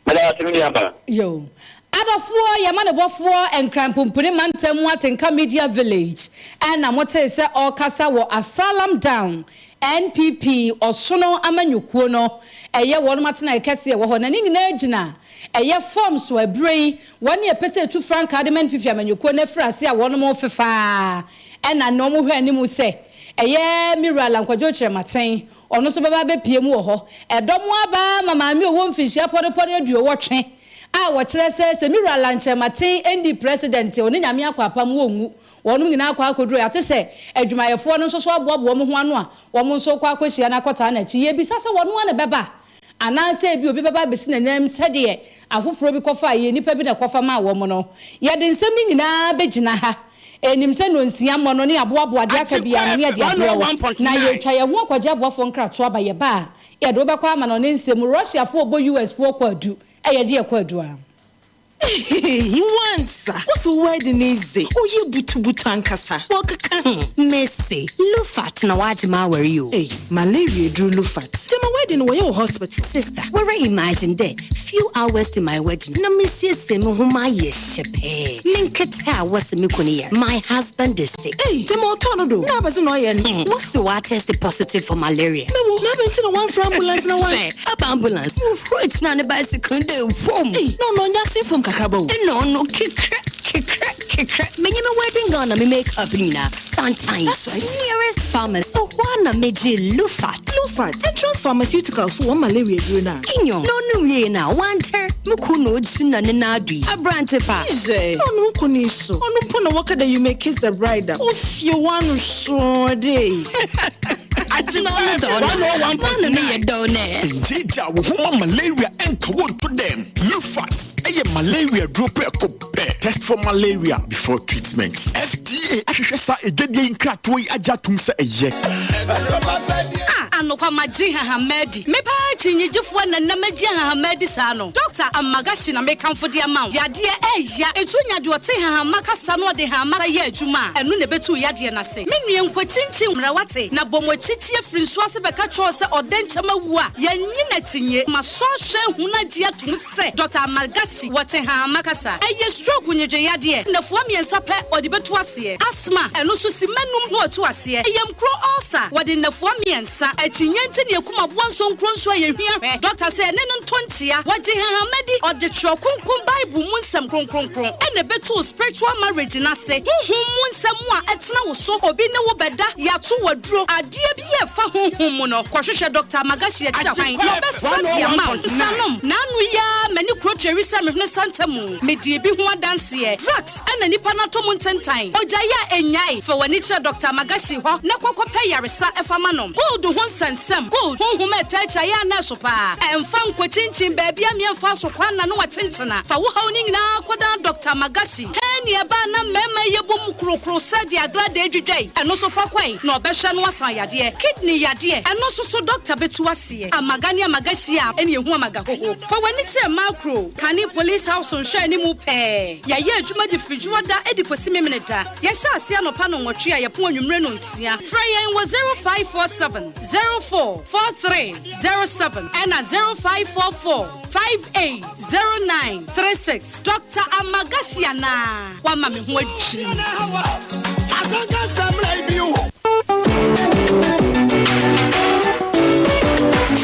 Meda wo ase me nua baa. Yo. Adɔfoɔ, yɛn amanebɔfoɔ Nkran Pumpuni Mantam mu Atenka Media Village ɛna motee sɛ ɔrekasa wɔ Asylum Down NPP Ɔsono Amanyɔkuo no ɛyɛ wɔnom atenaeɛ kɛseɛ ɛwɔ hɔ na ne nyinaa gyina Ɛyɛ fɔm so ɛberɛ yi, wɔn a ɛpɛ sɛ ɛtu frankaa de ma NPP amanyɔkuo no afiri ase a wɔnom refefa ara ɛna nnɛ wɔn hwɛ anim sɛ ɛyɛ me wura Alan Kwadwo Kyerematen ɔno nso bɛba abɛpue mu wɔ hɔ. Ɛdɔm aba ara ma maame a ɔwɔ mfinhyia pɔrepɔre aduowɔtwe a wɔkyerɛ sɛ sɛ me wura Alan Kyerematen nni president a ɔne Nyame akɔ apam wɔnwu. Wɔnom nyinaa akɔ akɔduru yɛate sɛ adwumayɛfoɔ no nso so aboaboa wɔn ho ano a wɔn nso rekɔ akɔhyia no akɔtaa n'akyi. Yɛbisa sɛ wɔn ara na ɛbɛba Anaasɛ ebia obi bɛba abɛsi n'ananmu sɛdeɛ afoforɔ bi kɔfaa yei, nnipa bi na ɛkɔfa maa wɔn no. Yɛde nsɛm no nyinaa bɛgyina ha. Ɛnim sɛ nnɔnsia mmɔ no ne yɛaboaboa deɛ aka biara ano ne yɛde abrɛ wo. Na yɛretwa yɛn ho akɔgye aboafoɔ nkratoɔ aba. Yɛba a, yɛde wo bɛkɔ amanɔne nsɛm mu. Russiafoɔ rebɔ USfoɔ kwaadu. Ɛyɛ deɛ kwaadu a. Ehehehe wansa wose wo wedding yi dze ɔyɛ butubutu ankasa wɔkeka ho. Mese Lufat na w'agye m'awar yi o. Ei malaria eduru Lufat. Gyama wedding no wɔyɛ wɔ hospital. Sister woara imagine dɛ few hours to my wedding na mesiesie me ho mayɛ hyɛpɛɛ me nketse a wɔse me kun yar my husband is sick. Ei gyama ɔtɔɔ no do na abɛdze na ɔyɛ no. Wɔse ɔatest positive for malaria. Mewo na abɛn ntsi na wɔammfrɛ ambulance na wɔan. Hwɛ aba ambulance. Muhurui tsenaa ne bicycle no do fom. Ei na ɔno ɔnnyɛ asen fom kakraba o. Nna ɔno kekrɛ kekrɛ kekrɛ. Menye me wedding gown na me make up nyina santan. That's right. Nearest pharmacy hɔ ara na megyee Lufat. Lufat, Entrance Pharmaceuticals fo wɔn malaria eduro no a. Nyew, na ɔno wiei no a ɔannkyɛr mo kun na ogyina ne nan do yi. Aberantse pa. Hwɛ, na ɔno wo kun yi so. Ɔno mpo na wɔka dɛ you may kiss the bride a, ofie w'ano soo dei. Na ɔno dze ɔno, m'ano no yɛ dɛw nɛ. Ngyeegyaa wo ho ma malaria nka wo nto dɛm. Lufat yɛ malaria duro prɛko pɛ. Test for malaria before treatment. FDA ahwehwɛ saa adwadie yi nkratoɔ yi agye atom sɛ ɛyɛ. Ah, anokwa magye nhahamma adi. Me paa kyinnyegyefoɔ na nnɛ magye nhahamma adi saa no. Dɔkta Amagashi na mekamfo de ama wo. Yadeɛ ɛɛya, nti wonya deɛ ɔte nhahamma kasa na ɔde nhahamma yɛ adwuma a, ɛno na ɛbɛtu wo yadeɛ no ase. Me nua nkɔkyinkyin mmra wate, na bɔ mo akyikyi afiri nsuo ase bɛka kyerɛ wo sɛ ɔdɛ nkyɛm awu a, yɛnnye no akyinnye. Masɔ ahwɛ ahu no agye atom sɛ Dɔkta Amalgashi wɔ Tehama kasa. Ɛyɛ stroke nnwedwe yadeɛ, nnafua mmiɛnsa pɛ ɔde bɛtu aseɛ. Asthma, ɛno nso simma num na watu aseɛ. Ɛyamkuro ulcer, wɔde nnafua mmiɛnsa akyi. Akyinnye nti na yɛkum aboa nsonkuro nso a yɛhia hwɛ. Dɔkta sɛ yɛne no nto nkyea. Wɔgye nhahamma di. Ɔde Twerɛ Kronkron Bible mu nsɛm kronkronkron na ɛbɛtu wo spiritual marriage no ase. Honhom mu nsɛm a ɛtena wo so, obi ne wo bɛda, yɛato wo aduro, adeɛ bi a ɛfa honhom mu no, kɔhwehwɛ Dɔkta Amagashi akyiri kwan na ɔbɛsa de ama wo. Nsanom, N'ano yi ara m'ani kuro tweri sɛ mehwene santa mu. Medii bi ho adanseɛ. Drugs na nipa no atɔ mu ntentan. Ogyae a ɛnnyae. Fa w'ani kyerɛ Dɔkta Amagashi hɔ na kɔ kɔpɛ yaresa fa ma no. Gold ho nsɛnsɛm, Gold, honhom a ɛtaa akyi ayɛ a na ɛso paa. Ɛmfa nkɔkyinkyin baabi a mmea mfa so kwan na ne wakyenkyena. Fa wo haw no nyinaa kɔdan Dɔkta Magashi. Hɛn nea ɛbaa na mmarima yi yɛbɔ mu krokro sɛ deɛ agradaa dwidwa yi, ɛno nso fa kɔe na ɔbɛhwɛ na wasan yadeɛ. Kidney yadeɛ, ɛno nso so dɔkta bɛtu aseɛ. Amaga ne Amagashi a ɛne ɛhu Amagahoho. Fa w'ani kyerɛ Makro, Kane Police House nhwɛanimu pɛɛ. Yɛyɛ adwuma de firi Dwoada de kɔsi Memeneda. Yɛhyɛ aseɛ anɔpa nnɔnwɔtwe a yɛpɔn anwummere nnɔnsia. Frɛ yɛn wɔ 0547 04 43 07 ɛna 0544 58 09 36. Doctor Amagashi anaa? Wama me ho adwiri me.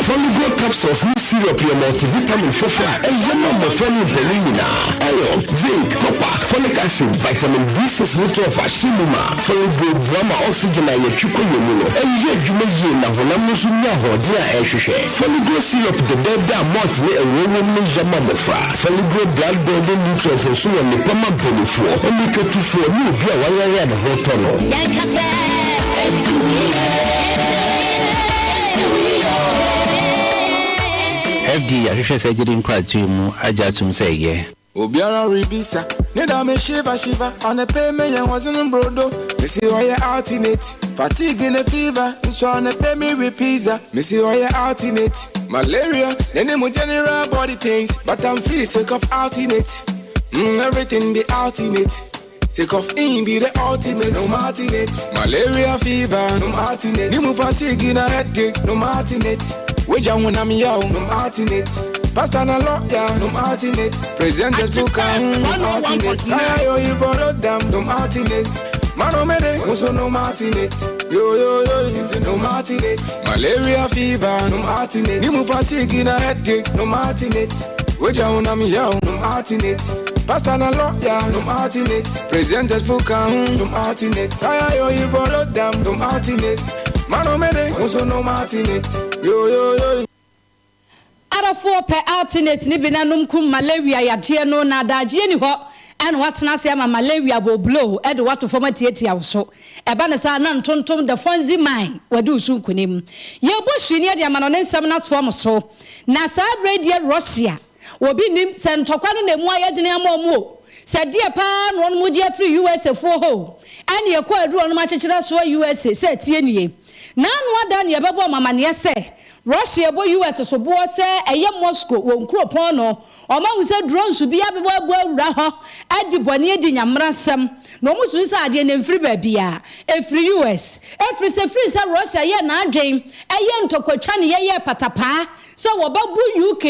Foligo capsules ne syrup yɛ multivitamin foforo a ɛyɛ ma mmofra ne mpanyin nyinaa. Iron, zinc, copper, folic acid, vitamin B6 ne 12 ahyɛ mu ma. Foligo boa ma oxygen a yɛtwe kɔ yɛn mu no yɛ adwuma yie na honam no nso nya ahoɔden a ɛhwehwɛ. Foligo syrup dɛdɛɛdɛ a malt ne ɛwoɔ wom no yɛ ma mmofra. Foligo blood building nutrients nso wɔ nnepa ma mpanimfoɔ, mmirikatufoɔ ne obi a wayare a ne ho tɔ no. FDA ahwehwɛ saa gyidi nkratoɔ yi mu agye atom sɛ ɛyɛ. Obiara rebisa ne da me shiva shiva ɔne pay me yɛn wɔdze brodo mesi ɔyɛ alternate fatigue ne fever nso ɔne pay me with pizza mesi ɔyɛ alternate malaria ne mu general body pains but I'm free sake of alternate everything be alternate. Take off in be the ultimate, no alternate. Malaria fever, no alternate. Nimu fatigue na headache, no alternate. Wager when I'm young, no alternate. Pastor na lawyer, no alternate. President to come, no alternate. Ayo you borrow them, no alternate. Mano mene, also no alternate. Yo yo yo, no alternate. Malaria fever, no alternate. Nimu fatigue na headache, no alternate. Wager when I'm young, no alternate. Pastor na lawyer, no alternate. President for come, no alternate. Ayo you borrow them, no alternate. Mano mene, also no alternate. Yo yo yo. Adɔfoɔ pɛ alternate ne bi nanom kum malaria yadeɛ no na adagyeɛ ni hɔ ɛna watena ase ama malaria bɔ blow ɛde wato fam atiatia wo so. Ɛba ne saa na ntontom the Fonzi mine wɔde wo so nkonim. Yɛbɔ hwini de ama no ne nsɛm no atoa mo so. Na saa berɛ deɛ Russia obi nim sɛ ntɔkwa no na emu ayɛ dene ama ɔmo o. Sɛ deɛ paa na ɔnom gye afiri USA foɔ hɔ ɛne ɛkɔ aduru ɔnom akyekyerɛ soɔ USA sɛ tie nie. Na ano ada ne yɛbɛbɔ ɔmo amaneɛ sɛ Russia bɔ US so boɔ sɛ ɛyɛ Moscow wɔ nkuropɔn no ɔmo ahu sɛ drones bi abɛbɔ abu awura hɔ adi bɔne adi nyamrasɛm na ɔmo susu sɛ adeɛ no mfiri baabi a ɛfiri US ɛfiri sɛ firi sɛ Russia yɛ n'adwen ɛyɛ ntɔkwatwa ne yɛyɛ patapaa sɛ wɔbɛbu UK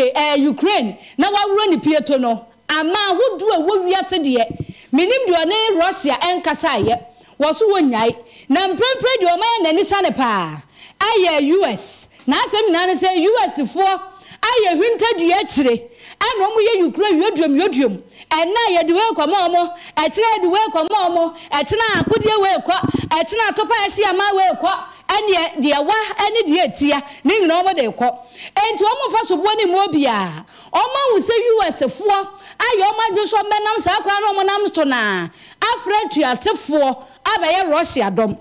Ukraine na wawuro ne pieto no ama ahodoɔ a ɛwɔ wiase deɛ menim deɛ ɔne Russia ɛnkasa ayɛ wɔ so wɔ nyae na mprempren deɛ ɔma yɛ n'ani sane paa ayɛ US na asɛm nyinaa ne sɛ US foɔ ayɛ hwintadua akyire ɛna ɔmo yɛ Ukraine yoduom yoduom ɛna yɛde wei kɔ ma ɔmo ɛkyerɛ yɛde wei kɔ ma ɔmo ɛkyena akodeɛ wei kɔ ɛkyena atopa ɛhye ama wei kɔ ɛneɛ deɛ wa ɛne deɛ etia ne nyinaa ɔmo de kɔ enti ɔmo nfa soboɔ ne mu obiara ɔmo ahu sɛ US foɔ ayɛ ɔmo adwene so ɔmo bɛnam saa kwan na ɔmo nam so naa afrɛ tuatefoɔ abɛyɛ Russia dɔm.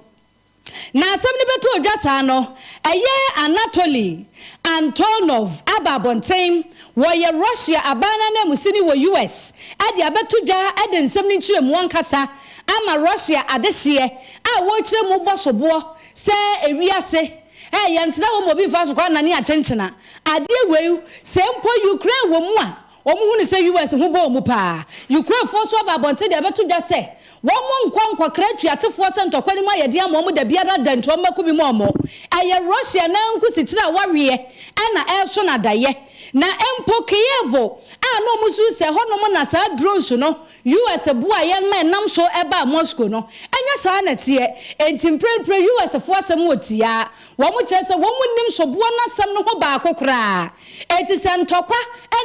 Na asɛm no bɛto odwa saa no ɛyɛ Anatoly Antonov aba abɔnten wɔyɛ Russia aban no ananmusini wɔ US ɛde abɛto dwa ɛde nsɛm no nkyerɛmu ankasa ama Russia adehyeɛ a wɔrekyerɛ mu bɔ soboɔ sɛ ewiase yɛntena wɔ ma obi mfa so kɔ anane akyenkyena adeɛ wei sɛ mpo Ukraine wɔ mu a wɔn hu ne sɛ US ho bɔ wɔn paa Ukrainefoɔ nso aba abɔnten de abɛto dwa sɛ wɔn mo nkɔ nkɔkra tuatefoɔ sɛ ntɔkwa no mu ayɛde ama wɔn da biara da nti wɔn mɛko bi mu ɔmo ɛyɛ Russia na nkusitire a waweɛ ɛna ɛreso n'adayɛ na mpo Kiev a na wɔn nso sɛ hɔnom na saa drones no US boa yɛn ma ɛnam so ɛbaa Moscow no ɛnyɛ. Ɛnyɛ saa na ɛteɛ. Enti mprempren US foɔ asɛm wɔ tiaa. Wɔn kyerɛ sɛ wɔn nnim soboɔ no asɛm no ho baako koraa. Enti sɛ ntɔkwa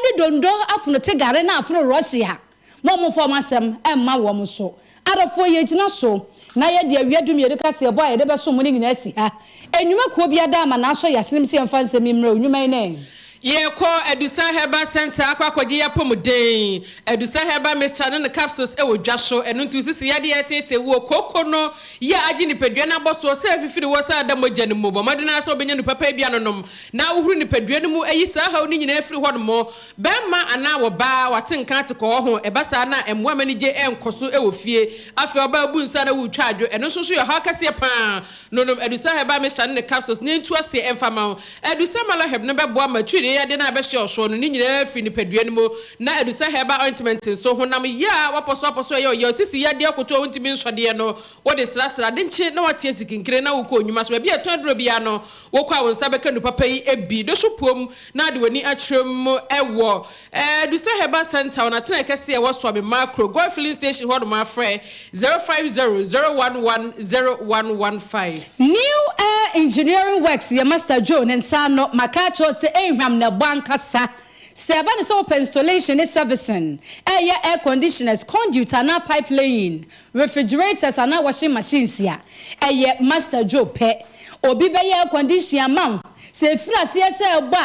ne dondo afono te gare na afono Russia, mo momfa wɔn asɛm mma wɔn so. Adɔfoɔ yɛgyina so na yɛde awia dumienu kaseɛbɔ a yɛde bɛsom mo no nyinaa asi ha. Nnwuma kuo bi ada ama na asɔ yɛn asenem sɛ yɛmfa nsɛm yi mmrɛ wo. Nnwuma yi ne. Yɛrekɔ Adusa Herbal Centre akɔ akɔgye yɛn apɔmuden. Adusa Herbal Mixture ne ne capsules wɔ dwa so. Ɛno nti wo sisi yadeɛ a ɛreteetee woɔ, kooko no yɛ a agye nipadua no abɔ soɔ sɛ afifiri wɔ sɛ ada mogya no mu. Bɔ mmɔden ara sɛ wobɛnya nnupa pa bi anonom na ahohoro nipadua no mu ayi saa haw no nyinaa afiri hɔnom. Barima anaa ɔbaa, wate nka ate kɔɔ ho. Ɛba saa no a, ɛmmoa ma anigye nkɔ so wɔ fie. Afei ɔbaa bu nsa na woretwa adwo. Ɛno nso so yɛ ɔhaw kɛseɛ pa ara. Nonom Adusa Herbal Mixture ne ne capsules na ɛntu aseɛ mfa mma wo. Adusa Malaheb no bɛboa ma tiridie yadeɛ no a ɛbɛhyɛ wo soɔ no ne nyinaa afiri nipadua no mu. Na Adusa Herbal Ointment nso, honam yea a wapɔso apɔso a ɛyɛ ɔyaw, sisi yadeɛ, ɔkoto a wontumi nsɔ deɛ no, wode srasra ade nkye na woate asi kinkire na wokɔ nnwuma so. Baabi a yɛtɔn aduro biara no, wokɔ a wo nsa bɛka nnuru papa yi bi. Do so puom na de w'ani akyerɛ mu wɔ Adusa Herbal Centre wɔ n'atenae kɛse a ɛwɔ Suame Makro, Goil Filling Station hɔnom a frɛ 050 011 0115. New Air Engineering Works yɛ Master Joe ne nsa ano maka akyerɛ wo sɛ ɛnhwam na ɛbɔ ankasa. Sɛ ɛba no sɛ wopɛ installation ne servicing, ɛyɛ air conditioners, conduit anaa pipe laying, refrigerators anaa washing machines a, ɛyɛ Master Joe pɛ. Obi bɛyɛ air condition ama wo, sɛ ɛfiri aseɛ sɛ ɛbɔ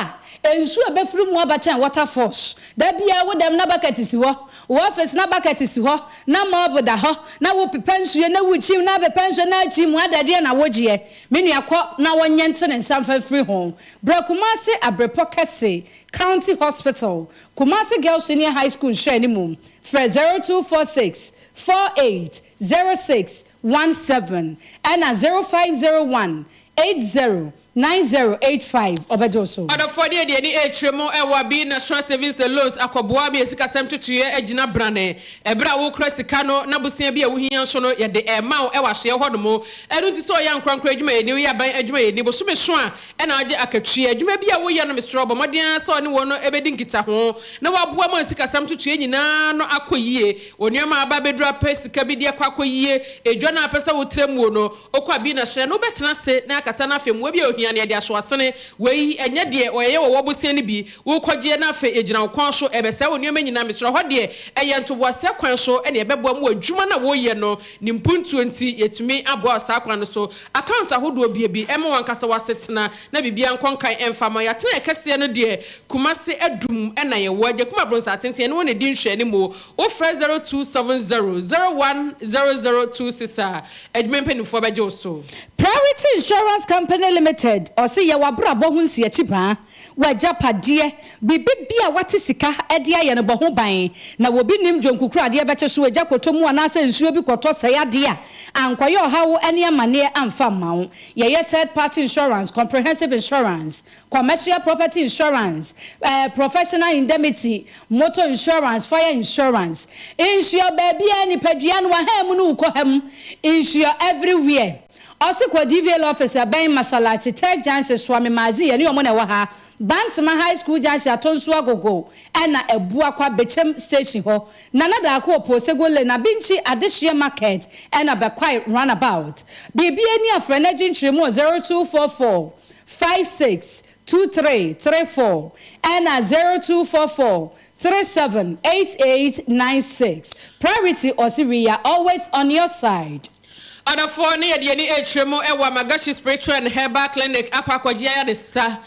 a, nsuo a ɛbɛfiri mu aba kyɛn water force. Da biara wo dɛm na bucket si hɔ, wo office na bucket si hɔ, na mop da hɔ, na wopepa nsuo na wokyim na apepa nsuo na akyim mu ada deɛ na wogyeɛ. Me nua kɔ na wɔnyɛ nte ne nsa mfa mfiri ho. Bra Kumasi Abrepɔ Kɛse County Hospital, Kumasi Girls Senior High School nhwɛanimu, frɛ 0246 48 06 17 ɛna 0501 80 9085 ɔbɛgye wo so. Ɔdɔfoɔ deɛ deɛ ani ɛrekyerɛ mu ɛwɔ abi National Savings and Loans akɔboa ma yɛ sikasɛm ntotoeɛ agyina brane. Ɛberɛ a wokura sika no na bosea bi a wohia nso no yɛde ɛrema wo ɛwɔ asoɛeɛ hɔ nom. Ɛno nti sɛ ɔyɛ ankorankoro adwumayɛni, woyɛ aban adwumayɛni, bosome so a ɛna wagye akatua. Adwuma bi a woyɛ no mesrɛ wo bɔ mmɔden ara sɛ ɔne wɔn bɛdi nkitaho na waboa ma sikasɛm ntotoeɛ nyinaa no akɔ yie. Wɔ nneɛma a aba abɛduru apɛ sika bi de akɔ akɔyie, edwa no a apɛ sɛ wotra muo no, Wokɔ a bi na hyerɛn no wobɛtena ase na akasa na afei mmoa bi a ohia no yɛde aso asene. Wei ɛnyɛ deɛ wɔyɛyɛ wɔ wɔ bosea no bi. Wokɔgyeɛ na afei ɛgyina wo kɔn so ɛbɛsɛe wo nneɛma nyinaa. Mesrɛ hɔ deɛ ɛyɛ ntoboaseɛ kwan so na yɛbɛboa mu wɔ adwuma no a woreyɛ no ne mpuntuo nti yɛtumi aboa wo saa kwan no so. Account ahodoɔ bue bi ɛma w'ankasa w'asetena na biribiara nkɔ nkan ɛmfa ma wo. Yɛatena yɛ kɛseɛ no deɛ Kumase Adum na yɛwɔ. Agyakum Abronsah Atenten yɛne wɔn na ɛdi nhwɛanimu. Wofrɛ 0270 010026 a, adwuma mpanimfoɔ bɛgye wo so. Priority Insurance Company Limited ɔse yɛ w'abrabɔ ho nsiakyibaa, w'agyapadeɛ, biribi bi a wate sika de ayɛ no bɔ ho ban na obi nim dwonkukuru adeɛ bɛkye so agya kɔtɔ mu anaasɛ nsuo bi kɔtɔ sɛe adeɛ a ankɔyɛ ɔhaw ne amaneɛ amfa mma wo. Yɛyɛ third party insurance, comprehensive insurance, Commercial property insurance, professional indemnity, motor insurance, fire insurance. Insure baabiara nipadua no waha mu no wokɔ ha mu insure everywhere. Ɔse kɔ DVL office ɛbɛn Masalachi Tech Junction Suame Magazine yɛne ɔmo na ɛwɔ ha Bantama High School Junction Atonsu Agogo ɛna Abuakwa Bekyem Station hɔ Nana Daako Oposego Lane Abinkyi Adehyeɛ Market ɛna Bɛkwae Runabout. Biribiara ni a frɛ na gye nkyerɛmu wɔ 0244 56 23 34 ɛna 0244 37 88 96 Priority ɔse we are always on your side. Ɔdɔfoɔ ne yɛde yɛni rekyerɛ mu wɔ Amagashi Spiritual and Herbal Clinic akɔ akɔgye ayaresa.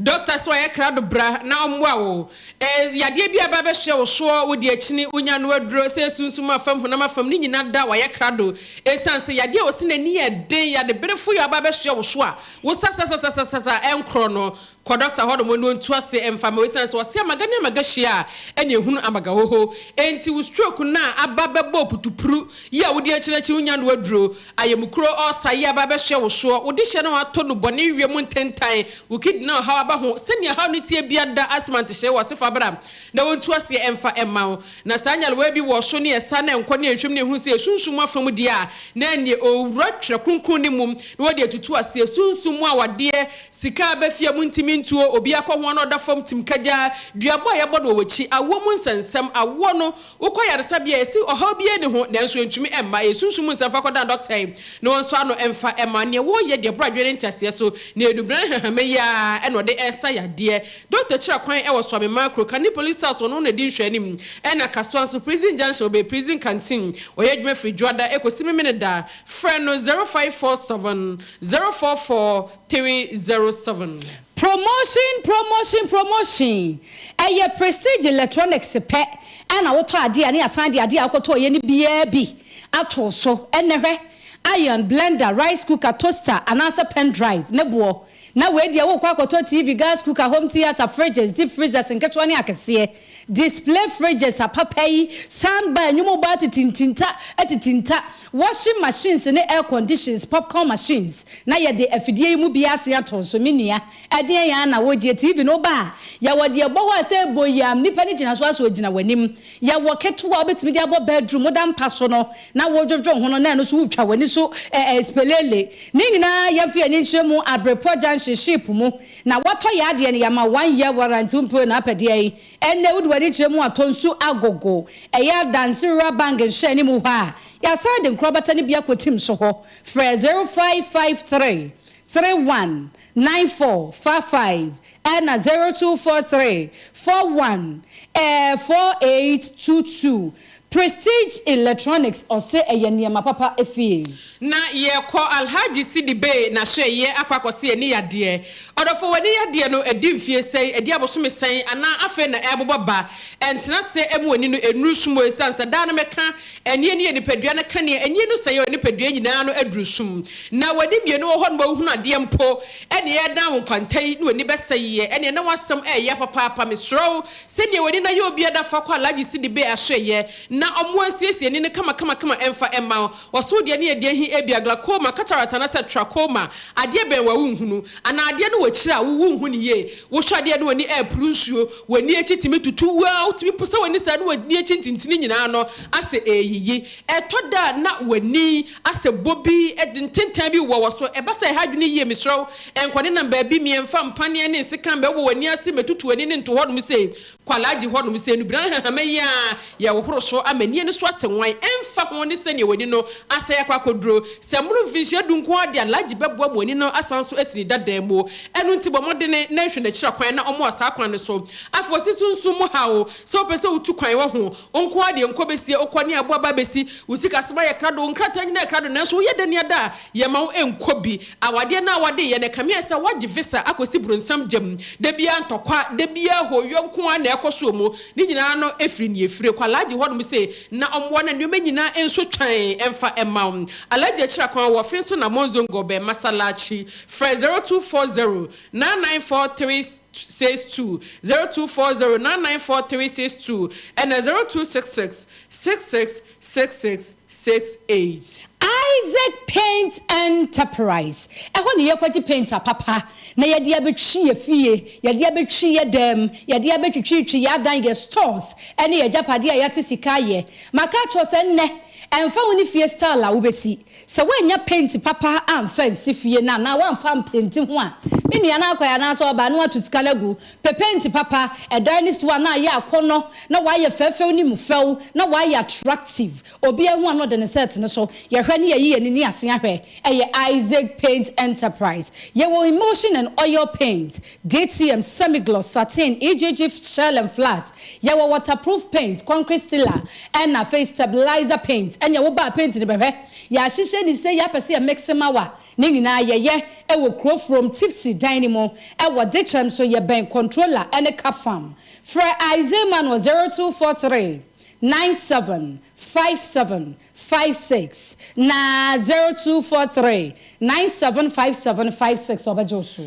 Doctor sɛ wayɛ krado bra na ɔmmoa wo. Yadeɛ bi a ɛba bɛhyɛ wo soɔ, wodi akyini, wonya ano aduro, sɛ sunsum afam, honam afam, ne nyina da wayɛ krado. Ɛsiane sɛ yadeɛ a wɔse n'ani yɛ den, yadeberefo yɛ aba bɛhyɛ wo so a, wo sasasasasasa ɛnkorɔ no, kɔ dɔkta hɔ nom na ɔntu ase mfa ma wo. Ɛsiane sɛ wɔse amaga ne amaga hyia a, ɛne ɛhunu amaga hoho. Enti wo stroke no a aba bɛbɔ putupru yi a wodi akyini akyi wonya ano aduro, ayamukuro, ɔɔsa yi a aba bɛhyɛ wo soɔ, wo dehyɛ no a atɔ nnubɔne wiem ntentan, Wo kidney ɔhaw aba ho, sɛnea haw no teɛ biara da asthma ntehyɛe wɔ ase fa bra na wontu aseɛ mfa mma wo. Na saa nyarewa bi wɔ so ne ɛsa na ɛnkɔ ne ɛnhwɛm ne ɛhunu sɛ ɛsunsum mu afa mu deɛ a, na ɛneɛ ɔwura twerɛ kronkron no mu na wɔde atutu aseɛ. Sunsum mu awadeɛ, sika aba fie a montumi. Pintuo, obi akɔ ho a na ɔda fam tim kagyaa, duabɔ a yɛbɔ no wɔ w'akyi, awoɔ mu nsɛnsɛm, awoɔ no, wokɔ ayaresabea a yɛse ɔhaw biara nni ho nanso ɛntumi mma, ɛyɛ sunsum mu nsɛm fa kɔdan dɔkta yi na ɔnsɔ ano mfa mma, neɛ woreyɛ deɛ ɛboro adwene ne nteaseɛ so, na nnubena ne nhahamma yi ara na ɔde resa yadeɛ. Dɔkta kyerɛ kwan wɔ Suame Macro, Kane Police House ɔno na ɛdi nhwɛanim, ɛna Kasoa nso Prison Junction, ɔbɛn Prison Canteen, ɔyɛ adwuma firi Dwoada kɔsi Memeneda, frɛ no 0547 044 307. Promotion promotion promotion ɛyɛ prestige electronics pɛ ɛna wotɔ adeɛ a ne yɛasan de adeɛ a wokɔtɔɔyɛ no biara bi ato wo so ɛnɛ hwɛ iron, blender, rice cooker, toaster anaasɛ pen drive ne boɔ na wei deɛ wokɔ akɔtɔ TV, gas cooker, home theatre, fridges, deep freezers nketewa ne akɛseɛ Display fridges apapa yi san ba nnwom bɔ atitintinta atitinta, washing machines ne air conditions, popcorn machines, na yɛde afidie yi mu biara ase ato nso. Me nua, ɛdeɛn ara na wogyeɛ? TV no woba a, yɛwɔ deɛ ɛbɔ hɔ a sɛ ɛbɔ yam, nipa no gyina so ara sɛ ɔgyina w'anim. Yɛwɔ ketewa a wobɛtumi de abɔ bedroom, woda mpa so no na wodwodwo ho no na ɛno nso wotwa w'ani so eh, spelele. Ne nyinaa yɛmfa yɛn ani nkyerɛ mu Abrepɔ Junction ship mu. Na watɔ yɛ adeɛ no yɛama one year warranty wo mpɛ na apɛ deɛ yi ɛnɛ wode w'ani kyerɛ mu a tɔ nsu agogo ɛyɛ adanse rural bank nhyɛ anim hɔ a yɛasan de nkorabata no bi akɔtim so hɔ frɛ 0553 31 94 55 ɛna 0243 41 4822 Prestige Electronics ɔse ɛyɛ nneɛma papa fie. Na yɛkɔ Alhaji Sidi Bey n'asoɛeɛ akɔ akɔse ani yadeɛ. Ɔdɔfoɔ w'ani yadeɛ no adi mfie sɛn, adi abosome sɛn anaa afei na ɛrebobɔ ba? Ɛntena ase mma w'ani no nnuru sum o ɛsiane sɛ daa no mɛka ani ani yɛ nipadua no kanea, ani no sɛe a nipadua nyinaa no aduru sum. Na w'ani mmienu wɔ hɔ nom a wohunu adeɛ mpo ɛneɛ ɛdan wo nkwanta yi na w'ani bɛsɛeɛ ɛneɛ na w'asɛm ɛɛya papaapa. Mesrɛ wo Sɛdeɛ w'ani no ayɛ obiada fa kɔ Alhaji Sidi Bey asoɛeɛ na ɔmo ansiesie ani no kama kama kama ɛmfa ɛmma wo. Ɔsoo deɛ ne ɛdeɛ he ebia glaucoma, cataract anaasɛ trachoma. Adeɛ bɛn wa wonhunu? Anaa adeɛ no wɔ akyire a wo wonhu no yie? Wohwɛ adeɛ no w'ani ɛɛporo nsuo, w'ani akyi tumi tutu wo a wotumi posa w'ani saa ne w'ani akyi ntintini nyinaa no asɛ ɛɛyiyi. Ɛtɔ da a na w'ani asɛ bɔ bi de ntentan bi wɔ wɔ so. Ɛba sɛ ɛha adwene yie, mesrɛ wo, nkɔ nenam baabi mmiɛmfa mpaneɛ ne nsekan mmɛwɔ w'ani ase mmɛtutu w'ani ne nto hɔnom sei. Kɔ Alhaji hɔnom sei, nnubena ne nhahamma yi ara yɛhohoro so ama ani no so ate nwan, ɛmfa ho ne sɛdeɛ w'ani no asɛe akɔ akɔduro. Sɛ mmoro mfinhyia du nko ara deɛ, Alhaji bɛboa ma w'ani no asan so asi ne dada mu. Ɛno nti bɔ mmɔdene na hwɛ n'akyira kwan na ɔmmoa saa kwan no so. Afei ɔse sunsum mu haw, sɛ wopɛ sɛ wotu kwan, wahu, Wo nko ara deɛ nkɔ bɛsie, wokɔ ne aboa ba bɛsi, wo sikasɛm ayɛ krado, wo nkrataa nyinaa yɛ krado, nanso woyɛ dɛn ada a, yɛmma wo nkɔ bi. Awadeɛ no a woadeeɛ no, ɛkame ayɛ sɛ woagye visa akɔsi bronsam gya mu. Da biara ntɔkwa, da biara hooyɔ nko ara na ɛkɔ soɔ mu. Ne nyinaa no firi nea ɛfire. Kɔ Alhaji hɔnom sei na ɔmmoa na nneɛma nyinaa nso twan mfa mma wo. Alhaji akyira kwan wɔ Finso na Monzongo bɛn Masalachi. Frɛ 0240 9943. 62, 0240 994 362 ɛna 0266 66 66 68. Isaac Paint Enterprise, ɛhɔ na yɛkɔgye paint apapa na yɛde abɛtwi yɛ fie, yɛde abɛtwi yɛ dan mu, yɛde abɛtwitwitwi yɛ adan, yɛ stores ɛne yɛ agyapadeɛ a yɛate sika ayɛ. Maka akyerɛ wo sɛ nnɛ, ɛmfa ho ne fie style a wobɛsi, Sɛ woannya penti papa amfa ansi fie no anaa woamfa ampenti ho a, me nua no akɔe anaasɛ ɔbaa na woato sika no agu. Pɛ penti papa, ɛdan no si hɔ a na ayɛ akɔnnɔ, na wayɛ fɛɛfɛw ne mu fɛw, na wayɛ attractive. Obiara hu a na ɔde ne nsa ato no so. Yɛhwɛ ne yɛyi yɛn ani ase ahwɛ. Ɛyɛ Isaac Paint Enterprise. Yɛwɔ emulsion and oil paint, DTM, semi-gloss, satin, EGG shell and flat. Yɛwɔ waterproof paint, concrete sealer, ɛna afei stabilizer paint. Ɛneɛ wo ba a paint no bɛhwɛ. Yɛahyehyɛ ne sei yɛapɛ sɛ yɛ mix ma wo a, ne nyinaa yɛyɛ wɔ kuro from Tipsy dan no mu wɔ Dekyerɛm so yɛbɛn Controller ne Cap Farm. Frɛ Isaiah man wɔ 0243 97 57 56 na 0243 97 57 56 ɔbɛgye wo so.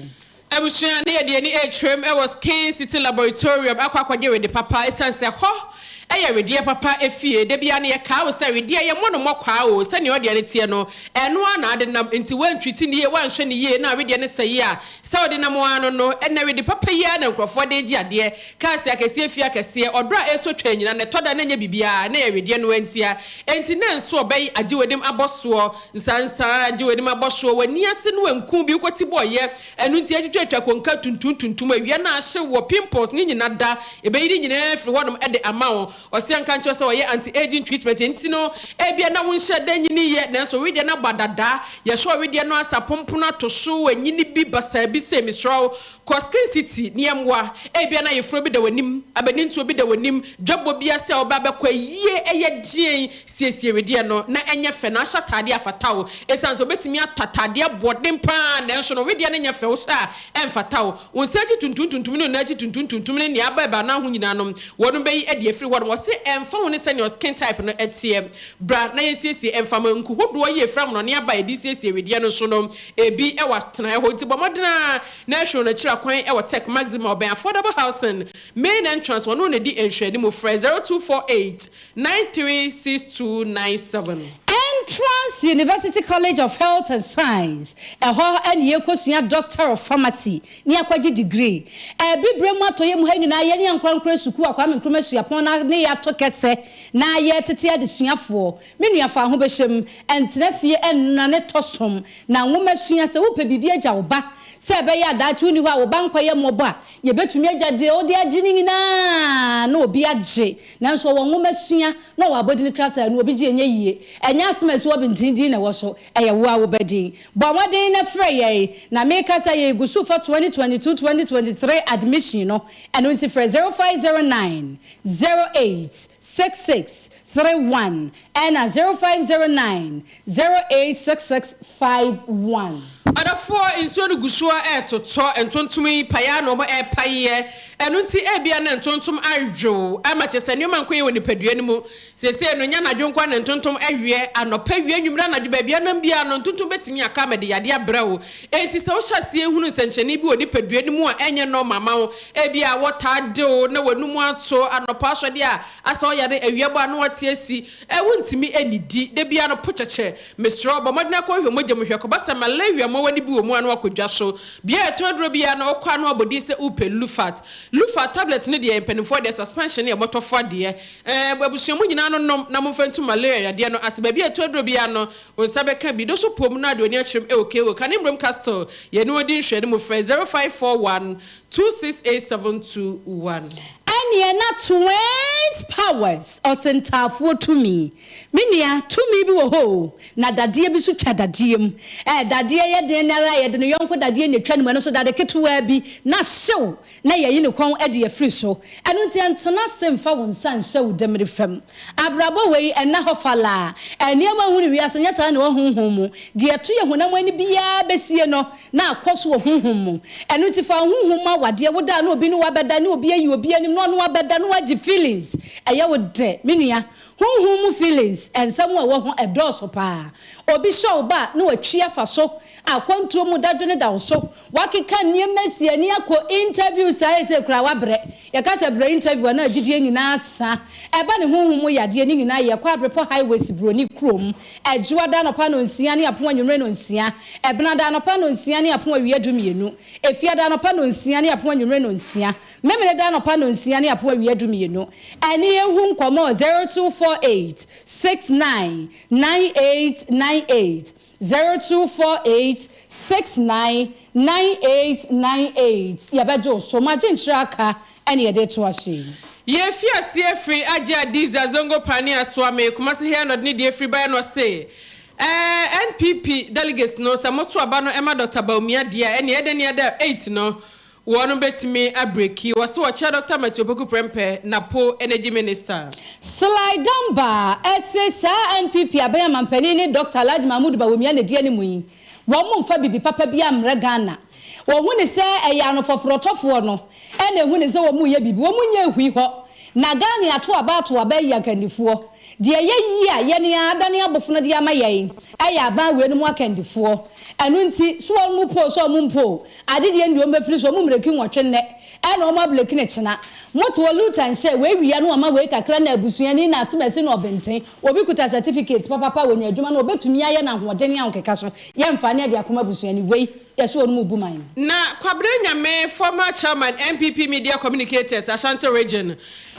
Abusua ne yɛde ani rekyerɛm wɔ Skin City Laboratorium akɔ akɔgye wede papa esiane sɛ hɔ Ɛyɛ wedeɛ papa efie. Da biara no yɛkaa wo sɛ wedeɛ yɛmmɔ no mmɔkwaa o, sɛnea ɔdeɛ no teɛ no, ɛno ara na ade nam. Nti woantwiti no yie, woanhwɛ no yie na wedeɛ no sɛe a, sɛ wode nam ara no no, ɛnnɛ wede papa yi ara na nkurɔfoɔ de regye adeɛ. Cars akɛseɛ, fie akɛseɛ, ɔdɔ a ɛresɔ twa nyina no, ɛtɔ da na ɛnyɛ biribiara, na ɛyɛ wedeɛ no ara ntia. Enti na nso ɔbɛyi agye w'anim abɔ soɔ, nsansa agye w'anim abɔ soɔ, w'ani ase no anku bi, wokɔti bɔɔyɛ, Ɛno nti yɛtwitwatwa konka tuntum tuntum awia no ahye wɔ pimples ne nyina da yɛbɛyi ne nyinaa afiri hɔ nom de ama wo. Ɔse anka nkyerɛ sɛ ɔyɛ anti aging treatment nti no ebia na wonhyɛ da nyini yɛ nanso wedeɛ no abɔ adadaa yɛhwɛ ɔwedeɛ no asa pompono ato so anyini bi basaa bi sei mesrɛ wo kɔ skin city ne yɛmmoa ebia na ayeforo bi da w'anim abanintuo bi da w'anim dwabɔ bi ase a wobɛ abɛkɔ ayie ɛyɛ deɛn Siesie wedeɛ no na ɛnyɛ fɛ na ahyɛ ataadeɛ a fata wo. Ɛsiane sɛ wobɛtumi atɔ ataadeɛ aboɔden pa ara nanso no wedeɛ no nyɛ fɛ, wohyɛ a ɛmfata wo. Wo nsa akyi tuntum tuntum ne wo nan akyi tuntum tuntum ne nea aba ɛbaa nan ho nyinaa no, wɔnom bɛyi adi afiri hɔ nom. Wɔse ɛmfa ho ne sɛnea wo skin type no teɛ, bra na yɛnsiesie ɛmfa ma nku hodoɔ yi ɛfiri amonɔne aba a yɛde siesie wedeɛ no nso no, ebi wɔ atenaeɛ hɔ. Nti bɔ mmɔden ara na hwɛ wɔn akyiri akwan wɔ Tech Maxima, ɔbɛn Affordable Housing main entrance, wɔne wo na ɛdi nhwɛanimu. Frɛ 0248 936297. Entrance University College of Health and Science, ɛhɔ na yɛkɔsua Doctor of Pharmacy ne akɔgye degree. Abibire mu atɔeɛ mu ha nyinaa yɛne ankorankorɛ sukuu a Kwame Nkrumah Suapɔn no ne yɛato kɛsɛ na yɛretete adesuafoɔ. Me nua fa wo ho bɛhyɛ mu, ntena fie nnane tɔ som na nwomasua. Sɛ wopɛ biribi agya wo ba sɛ ɛbɛyɛ a daakye wonni hɔ a wo ba nkɔyɛ mmɔbɔ a, yɛbɛtumi agya deɛ wode agye no nyinaa na obi agye. Nanso ɔwɔ nwomasua na ɔwɔ abɔdin krataa no, obi gye ɛnyɛ yie. Ɛnyɛ asɛm a ɛsi hɔ benten din na ɛwɔ so, ɛyɛ wo ara wo ba din. Bɔ mmɔden na frɛ yɛn. Na meka sɛ yɛgu so fa 2022, 2023 admission no, ɛno nti frɛ 0509 08 66 31 ɛna 0509 08 66 51. Ɔdɔfoɔ, nsuo no gu so ara retotɔ, ntontom yi pae ara na wɔrepaeɛ. Ɛno nti ebia na ntontom awew ama kyerɛ sɛ nneɛma nkɔ yie wɔ nipadua no mu. Seesei no, nyɛ anadwo nko ara na ntontom weɛ, anɔpa, awia, anwummere, anadwo, baabi a nam biara no, ntontom bɛtumi aka ama ɛde yadeɛ abrɛ wo. Enti sɛ wohyɛ aseɛ hunu nsɛnkyerɛnne bi wɔ nipadua no mu a ɛnyɛ nɔɔma ma wo, ebia wɔtaa de wo na w'anum ato, anɔpa asɔdeɛ a asɛ ɔyare, awia bɔ a na woate asi, Ɛ, wontumi nnidi. Da biara no, po kyɛkyɛ. Mesrɛ wo, bɔ mmɔden na kɔhwehwɛ mogya mu hwɛ. Kɔba sɛ malaria mmoawa no bi wɔ mu a na woakɔ dwa so. Bea a yɛtɔn aduro biara no, wokɔ a na wɔabɔ din sɛ wopɛ Lufat. Lufat tablet no deɛ, mpanimfoɔ deɛ, suspension no yɛ mmɔtɔfoɔ deɛ. Ɛ, abusua mu nyinaa no nom na momfa ntu malaria yadeɛ no ase. Baabi a yɛtɔn aduro biara no, wo nsa bɛka bi. Do so pom na de w'ani akyerɛ mu wɔ KO, Kane Mmrom Castle. Yɛne wɔn di nhwɛanimu. Frɛ 0541 268721. Ɛneɛ na Twins Powers ɔsentaafoɔ tumi. Me nua, tumi bi wɔ hɔ o, na dadeɛ bi nso twa dadeɛ mu. Ɛɛ, dadeɛ yɛ den no ara a, yɛde ne yɔnko dadeɛ na ɛtwa ne mu, ɛno nso dade ketewaa bi na hyew na yɛayi ne kɔn de afiri so. Ɛno nti ɛntena ase mfa wo nsa nhyɛ wo demmire fam. Abrabɔ wei, ɛnna hɔ falaa. Nneɛma a wohu no wiase, nyɛ saa na ɛwɔ honhom mu. Deɛ ɛto yɛn honam ani biara bɛsie no, na akɔ so wɔ honhom mu. Ɛno nti fa wo honhom ma w'adeɛ, wo da a na obi ne wo abɛda, ne obi ayi obi anim na ɔne wo abɛda na wagye feelings, ɛyɛ wo dɛ me nua. Honhom mu feelings, nsɛm a ɛwɔ ho ɛdɔɔso paa. Obi hyɛ wo ba a na watwi afa so, akwantuo mu dadwene da wo so, wakeka nneɛma asi ani akɔ interview saa ɛsei koraa wabrɛ. Yɛka sɛ brɛ interview a na agyidie nyinaa asa. Ɛba ne honhom mu yadeɛ ne nyinaa yɛkɔ Abrepɔ highways Broni kurom. Ɛdwoada anɔpa nonsia ne apon anwummere nonsia. Ɛbenada anɔpa nonsia ne apon awia dumienu. Efiada anɔpa nonsia ne apon anwummere nonsia. Memeneda anɔpa nonsia ne apon awia dumienu. Ɛne yɛn hu nkɔmmɔ 0248 69 9898. 0248 69 9898 Yɛbɛgye wo so. Mo adwenkyerɛ aka ɛne yɛde retoa so yi. Yɛfi aseɛ firi Agye Adiza Zongo Paani Asoame, Kumasi Hɛ na ɔde ne deɛ firi baeɛ na ɔse, Ɛɛ NPP delegates no sɛ moto aba no ma Dɔkta Bawumia deɛ a ɛneɛ ɛdɛn ne ɛda 8 no Wɔnom bɛtumi abreki. Wɔse wɔkyea Dɔkta Matthew Opoku Prempeh, Napo Energy Minister. Sly Dunbar se saa NPP aban amampanin ne Dɔkta Alhaji Mahmood Bawumia na ɛdi anim yi, wɔn mfa bibi papa biara mmrɛ Ghana. Wɔhu no sɛ ɛyɛ anofɔforɔtɔfoɔ no na ɛhu no sɛ wɔn reyɛ biribi. Wɔn nyɛ hui hɔ. Na Ghana ato aba ato aba ayi akandifoɔ. Deɛ ɛyɛ yie a yɛn ara adane abofono de ama yɛn yɛ aban wei nom akandifoɔ. Ɛno nti, so wɔn mo po o, sɛ wɔn mpo o, ade deɛ ndeɛ wɔn bɛfiri so, wɔn mmireki nwɔtwe nnɛ, ɛna wɔn abreki no kyena. Mote hɔ Luther nhyɛ wei wia na wɔma wei kakra na abusuani na asemasi na ɔbenten. Obi kuta certificate papapa wɔnya adwuma no ɔbɛtumi ayɛ no ahoɔden ne ahokeka so. Yɛmfa ne ɛde akɔma abusuani wei yɛse wɔn mu bu man no. Na Kwabena Nyame, former chairman NPP Media Communicators, Ashanti Region,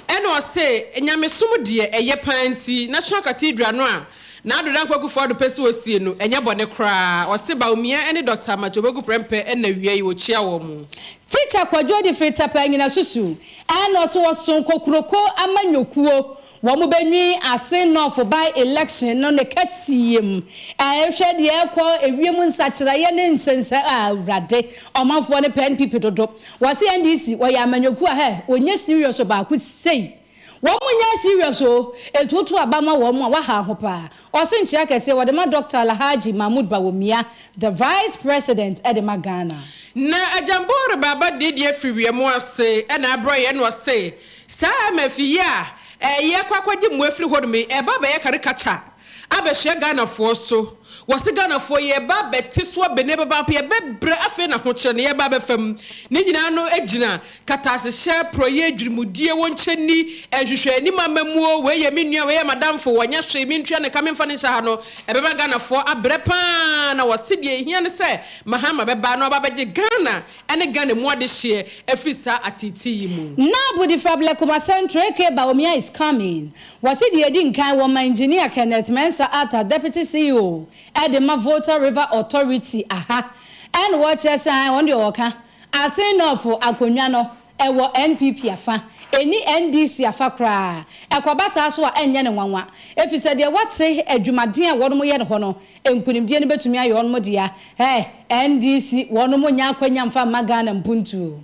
ɛna ɔse nyamesom deɛ ɛyɛ paa nti National Cathedral no a Nado Dankwa Akufo-Addo pɛ sɛ ɔsie no ɛnyɛ bɔne koraa. Ɔse Bawumia ne Doctor Matthew Opoku Prempeh na awia yi ɔkyia wɔn. Teacher Kwadwo de firi Tapa Anyinasusu ɛna ɔse ɔso kokroko amanyɔkuo Wɔn bɛ nwi ase nɔfo by election no ne kɛseɛ mu ɛhwɛ deɛ ɛkɔ ewiem nsakyeraeɛ ne nsensɛ ah awurade ɔmanfoɔ no pɛ NPP dodo wɔse NDC wɔyɛ amanyɔkuo a hɛ wɔnyɛ serious baako sei wɔn nyɛ serious o etuotuo aba ma wɔn a waha ho paa ɔse nkyea kɛseɛ wɔde ma Doctor Alhaji Mahmood Bawumia the vice president de ma Ghana. Na Agyambore Baba deɛ deɛ firi wiam ase na abrɛ yɛn na ɔse Saa MF yi a yɛkɔ akɔgye mmoa afiri hɔ nom yi, ɛreba abɛyɛ karikakya abɛhyɛ Ghanafoɔ so. Wɔse Ghanafoɔ yɛreba abɛte so abɛni abɛba mpo yɛbɛbrɛ afei na ahokyerɛ no yɛreba abɛfa mu. Ne nyinaa no gyina katasehyɛ, porɔeɛ, dwirimudie, wɔnkyɛ nni, nhwehwɛanim amammuo, wei yɛ me nua, wei yɛ m'adamfo, wɔnyɛ hwee, mentua ne ka, memfa no nhyɛ ha no, ɛbɛma Ghanafoɔ abrɛ pa ara. Na wɔse deɛ ɛhia ne sɛ Mahama bɛba na waba abɛgye Ghana ne Ghana mu adehyeɛ afiri saa ateetee yi mu. Naabu de fra Blekuma Central aka Bawumia is coming. Wɔse deɛ ɛdi nkan wɔma Engineer Kenneth Mensah Arthur Deputy CEO de ma Volta River Authority aha ɛna wɔkyerɛ sɛ ae wɔn deɛ wɔka Asen North akonnwa no ɛwɔ NPP afa ɛnni NDC afa koraa ɛkɔba saa so a ɛnyɛ no nwanwa efisɛ deɛ wɔte adwumaden a wɔnom yɛ no hɔ no Nkunimdie no bɛtumi ayɛ wɔnom dea. Hey, NDC, wɔnom nnya akwanya mfa mma Ghana mpuntuo.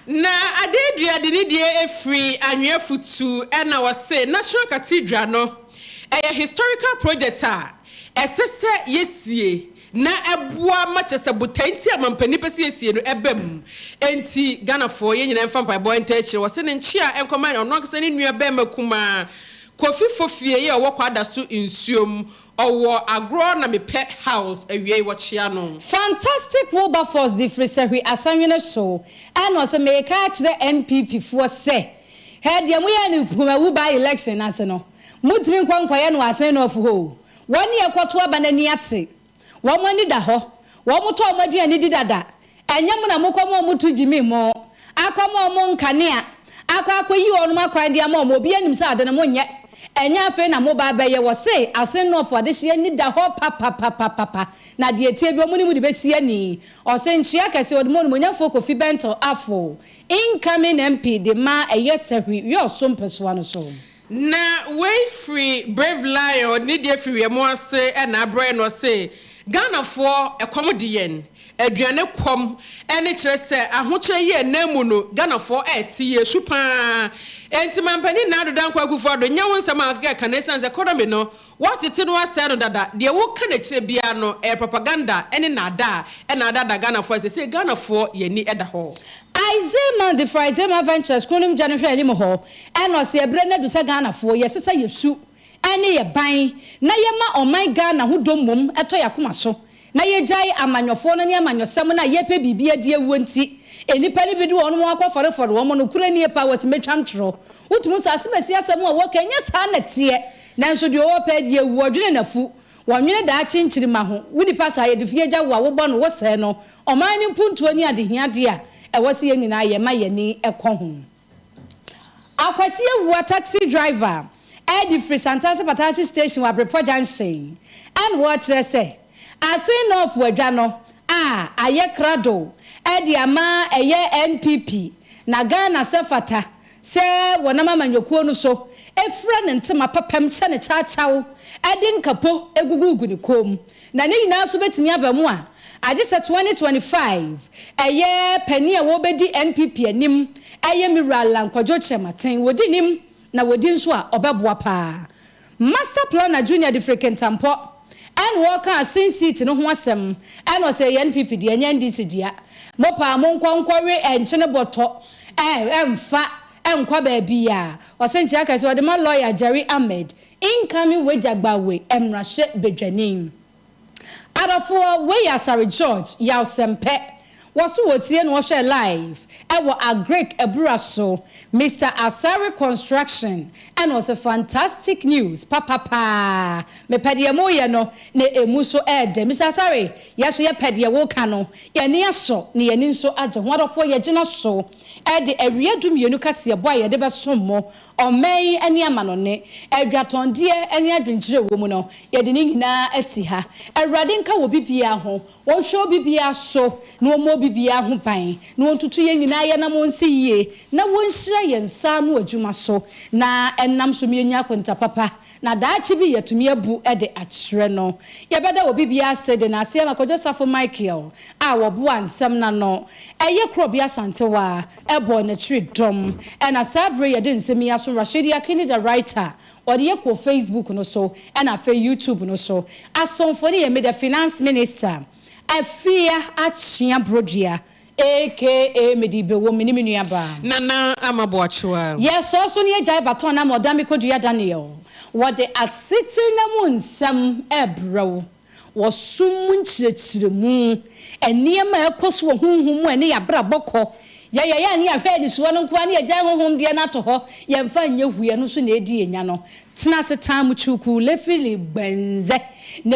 Na Adedua de ne deɛ firi Anwea Futu na ɔse National Cathedral no ɛyɛ historical project a ɛsɛ sɛ yɛsie na ɛboa ma kyerɛ sɛ botae nti a mampanin pɛ sɛ yɛsie no ɛba mu. Enti Ghanafoɔ yɛn nyinaa mfa mpaebɔ ntaa akyire. Ɔse ne nkyea nkɔma ɔno ankasa ne nua barima kumaa Kofi Fofie yi a ɔwɔ Kwadaso nsuom Ɔwɔ agorɔ na mepɛ house awiei wɔkyea no. Fantastic Wilberforce de firi Sahwi Asanwene so ɛna ɔse meeka akyerɛ NPP foɔ sɛ hɛ deɛ moyɛɛ no Kumawu by election no ase no montumi nkɔ nkɔyɛ no wɔ Asen North hɔ o wɔn ne ɛkɔto aba no ani ate wɔn ani da hɔ wɔn tɔ wɔn aduane di dada Ɛnyɛ mo na mokɔ ma ɔmo to gyimii mo, akɔ ma ɔmo nkanea, akɔ akɔyi wɔnom akwan de ama ɔmo, obiara nim sɛ ade no monyɛ, ɛnyɛ afei na moba abɛyɛ, wɔse Asen North adehyeɛ ani da hɔ papapapapa, na deɛ ɛteɛ bi ɔmo ne mo de bɛsi ani, ɔse nkyea kɛseɛ ɔde ma Onimonyamfoɔ Kofi Bentil Afo, incoming MP de ma ɛyɛ Sahwi Wiɔso mpɛsoa no so. Na wei firi Brave Lion ɔde ne deɛ firi wiɛmo ase na abrɛ no ɔse Ghanafoɔ ɛkɔm de yɛn, aduane kɔm ɛne kyerɛ sɛ ahokyerɛ yi ɛnam mu no Ghanafoɔ ɛɛte yɛ su paa enti Mampanin Nana Addo Dankwa Akufo Addo nyɛ wo nsɛm a wokeka ka no ɛsiane sɛ economy no woatete no asɛe no dada deɛ woka no akyire biara no ɛyɛ propaganda ɛne naadaa ɛna adaadaa Ghanafoɔ a seesei Ghanafoɔ yɛn ani ɛda hɔ. Isema de fra Isema Ventures kuro no mu gya no hwɛ anim hɔ ɛna ɔse ɛberɛ no adu sɛ Ghanafoɔ yɛsesa yɛ su ɛne yɛ ban na yɛma ɔman Ghana ho dɔ mmom ɛtɔ yɛ akoma so na yɛgyae amanyɔfoɔ no ne amanyɔsɛm no a yɛpɛ biribi adi awuo nti nnipa no bi de wɔn ho akɔfɔrefɔre wɔn nokorɛ nie paa wɔse mɛtwa ntorɔ wotumi sɛ asemasi asɛm a wɔka ɛnyɛ saa na ɛteɛ nanso deɛ ɔwɔ pɛ adi awuo ɔdwene n'afu wɔnwene daakye nkyirimma ho wo nipa saa yɛde fie gya wo a wobɔ no wosɛe no ɔman no mpuntuo ne adehiadeɛ a ɛwɔ sɛ yɛn nyinaa yɛma yɛn ani kɔ ho. Akwasi Awuah taxi driver ɛde firi Santase Patase station wɔ Abrepɔ junction ɛna wɔkyerɛ sɛ Asen North adwa no a ayɛ krado ɛde ama ɛyɛ NPP na Ghana sɛ fata sɛ wɔnam amanyɔkuo no so fira ne ntoma papam hyɛ no kyawkyaw de nkapo gugugu ne kɔn mu na ne nyinaa nso bɛtumi aba mu a agye sɛ 2025 ɛyɛ panin a wɔbɛdi NPP anim ɛyɛ me wura Allan Kwadwo Kyerematen wɔdi nim na wɔdi nso a ɔbɛboa paa. Master Planner Junior de firi Kintampo ɛna ɔreka Asin seat no ho asɛm ɛna ɔsɛ ɛyɛ NPP dea ɛnyɛ NDC dea. Mo paa monkɔ nkɔwe nkyene bɔtɔ ɛmfa. Ɛnkɔ baabiaa. Ɔse nkyea kɛse ɔde ma lawyer Jerry Ahmed, incoming Wagya Gbawe mmarahyɛ badwani. Adɔfoɔ, wei yɛ Asare George, Yaw Sɛmpɛ. Wɔso wɔtie na wɔhwɛ live ɛwɔ Agric Abura so. Mister Asare Construction ɛna ɔse fantastic news papa paa. Mepɛ deɛ moyɛ no na ɛmu nso ɛɛdɛ. Mister Asare, yɛso yɛpɛ deɛ woka no. Yɛn ani asɔ na yɛn ani nso agye ho. Adɔfoɔ, yɛgyina so de awia dumienu kaseɛbɔ a yɛde bɛsom mo, ɔman yi ne amanɔne, adwatɔndeɛ ne adwenkyerɛ wɔ mu no, yɛde ne nyinaa asi ha. Awurade nka wɔ bibiara ho, ɔnhwɛ obibiara so, na ɔmmɔ obibiara ho ban, na ɔntutu yɛn nyinaa yɛn anammɔn nsi yie, na wɔnhyira yɛn nsa ano adwuma so, na ɛnam so ma yɛnya akonta papa Na daakye bi yɛatumi abu de akyerɛ no. Yɛbɛda obi biara ase de n'ase ama Kwadwo Safo Michael a wɔboa nsɛm no ano. Ɛyɛ Korɔbea Asantewaa bɔɔ n'akyiri dɔm. Ɛna saa bere yi yɛde nsɛm yi aso Rashid Yakini the writer. Ɔde yɛ kɔɔ Facebook no so ɛna afei YouTube no so. Asomfo no yɛ me the finance minister Afia Akyea Brodua AKA mede bɛwɔ me ne me nua baa. Nana Ama Boakyewa. Yɛsɔɔ so ne yɛgyae baton no ama Ɔdame Kodua Daniel. Wɔde asetena mu nsɛm rebrɛ wo wɔ som mu nkyerɛkyerɛmu, nneɛma a ɛkɔ so wɔ honhom mu a ɛne yɛn abrabɔ kɔ. Yɛyɛ yɛn a ne yɛahwɛ anisoɔ no nko ara ne yɛgyae honhom deɛ no ato hɔ, yɛmfa nyɛ hu, ɛno nso na ɛdi yɛn nya no. Tena ase taa mu kyukuu lefili gbɛnzɛ.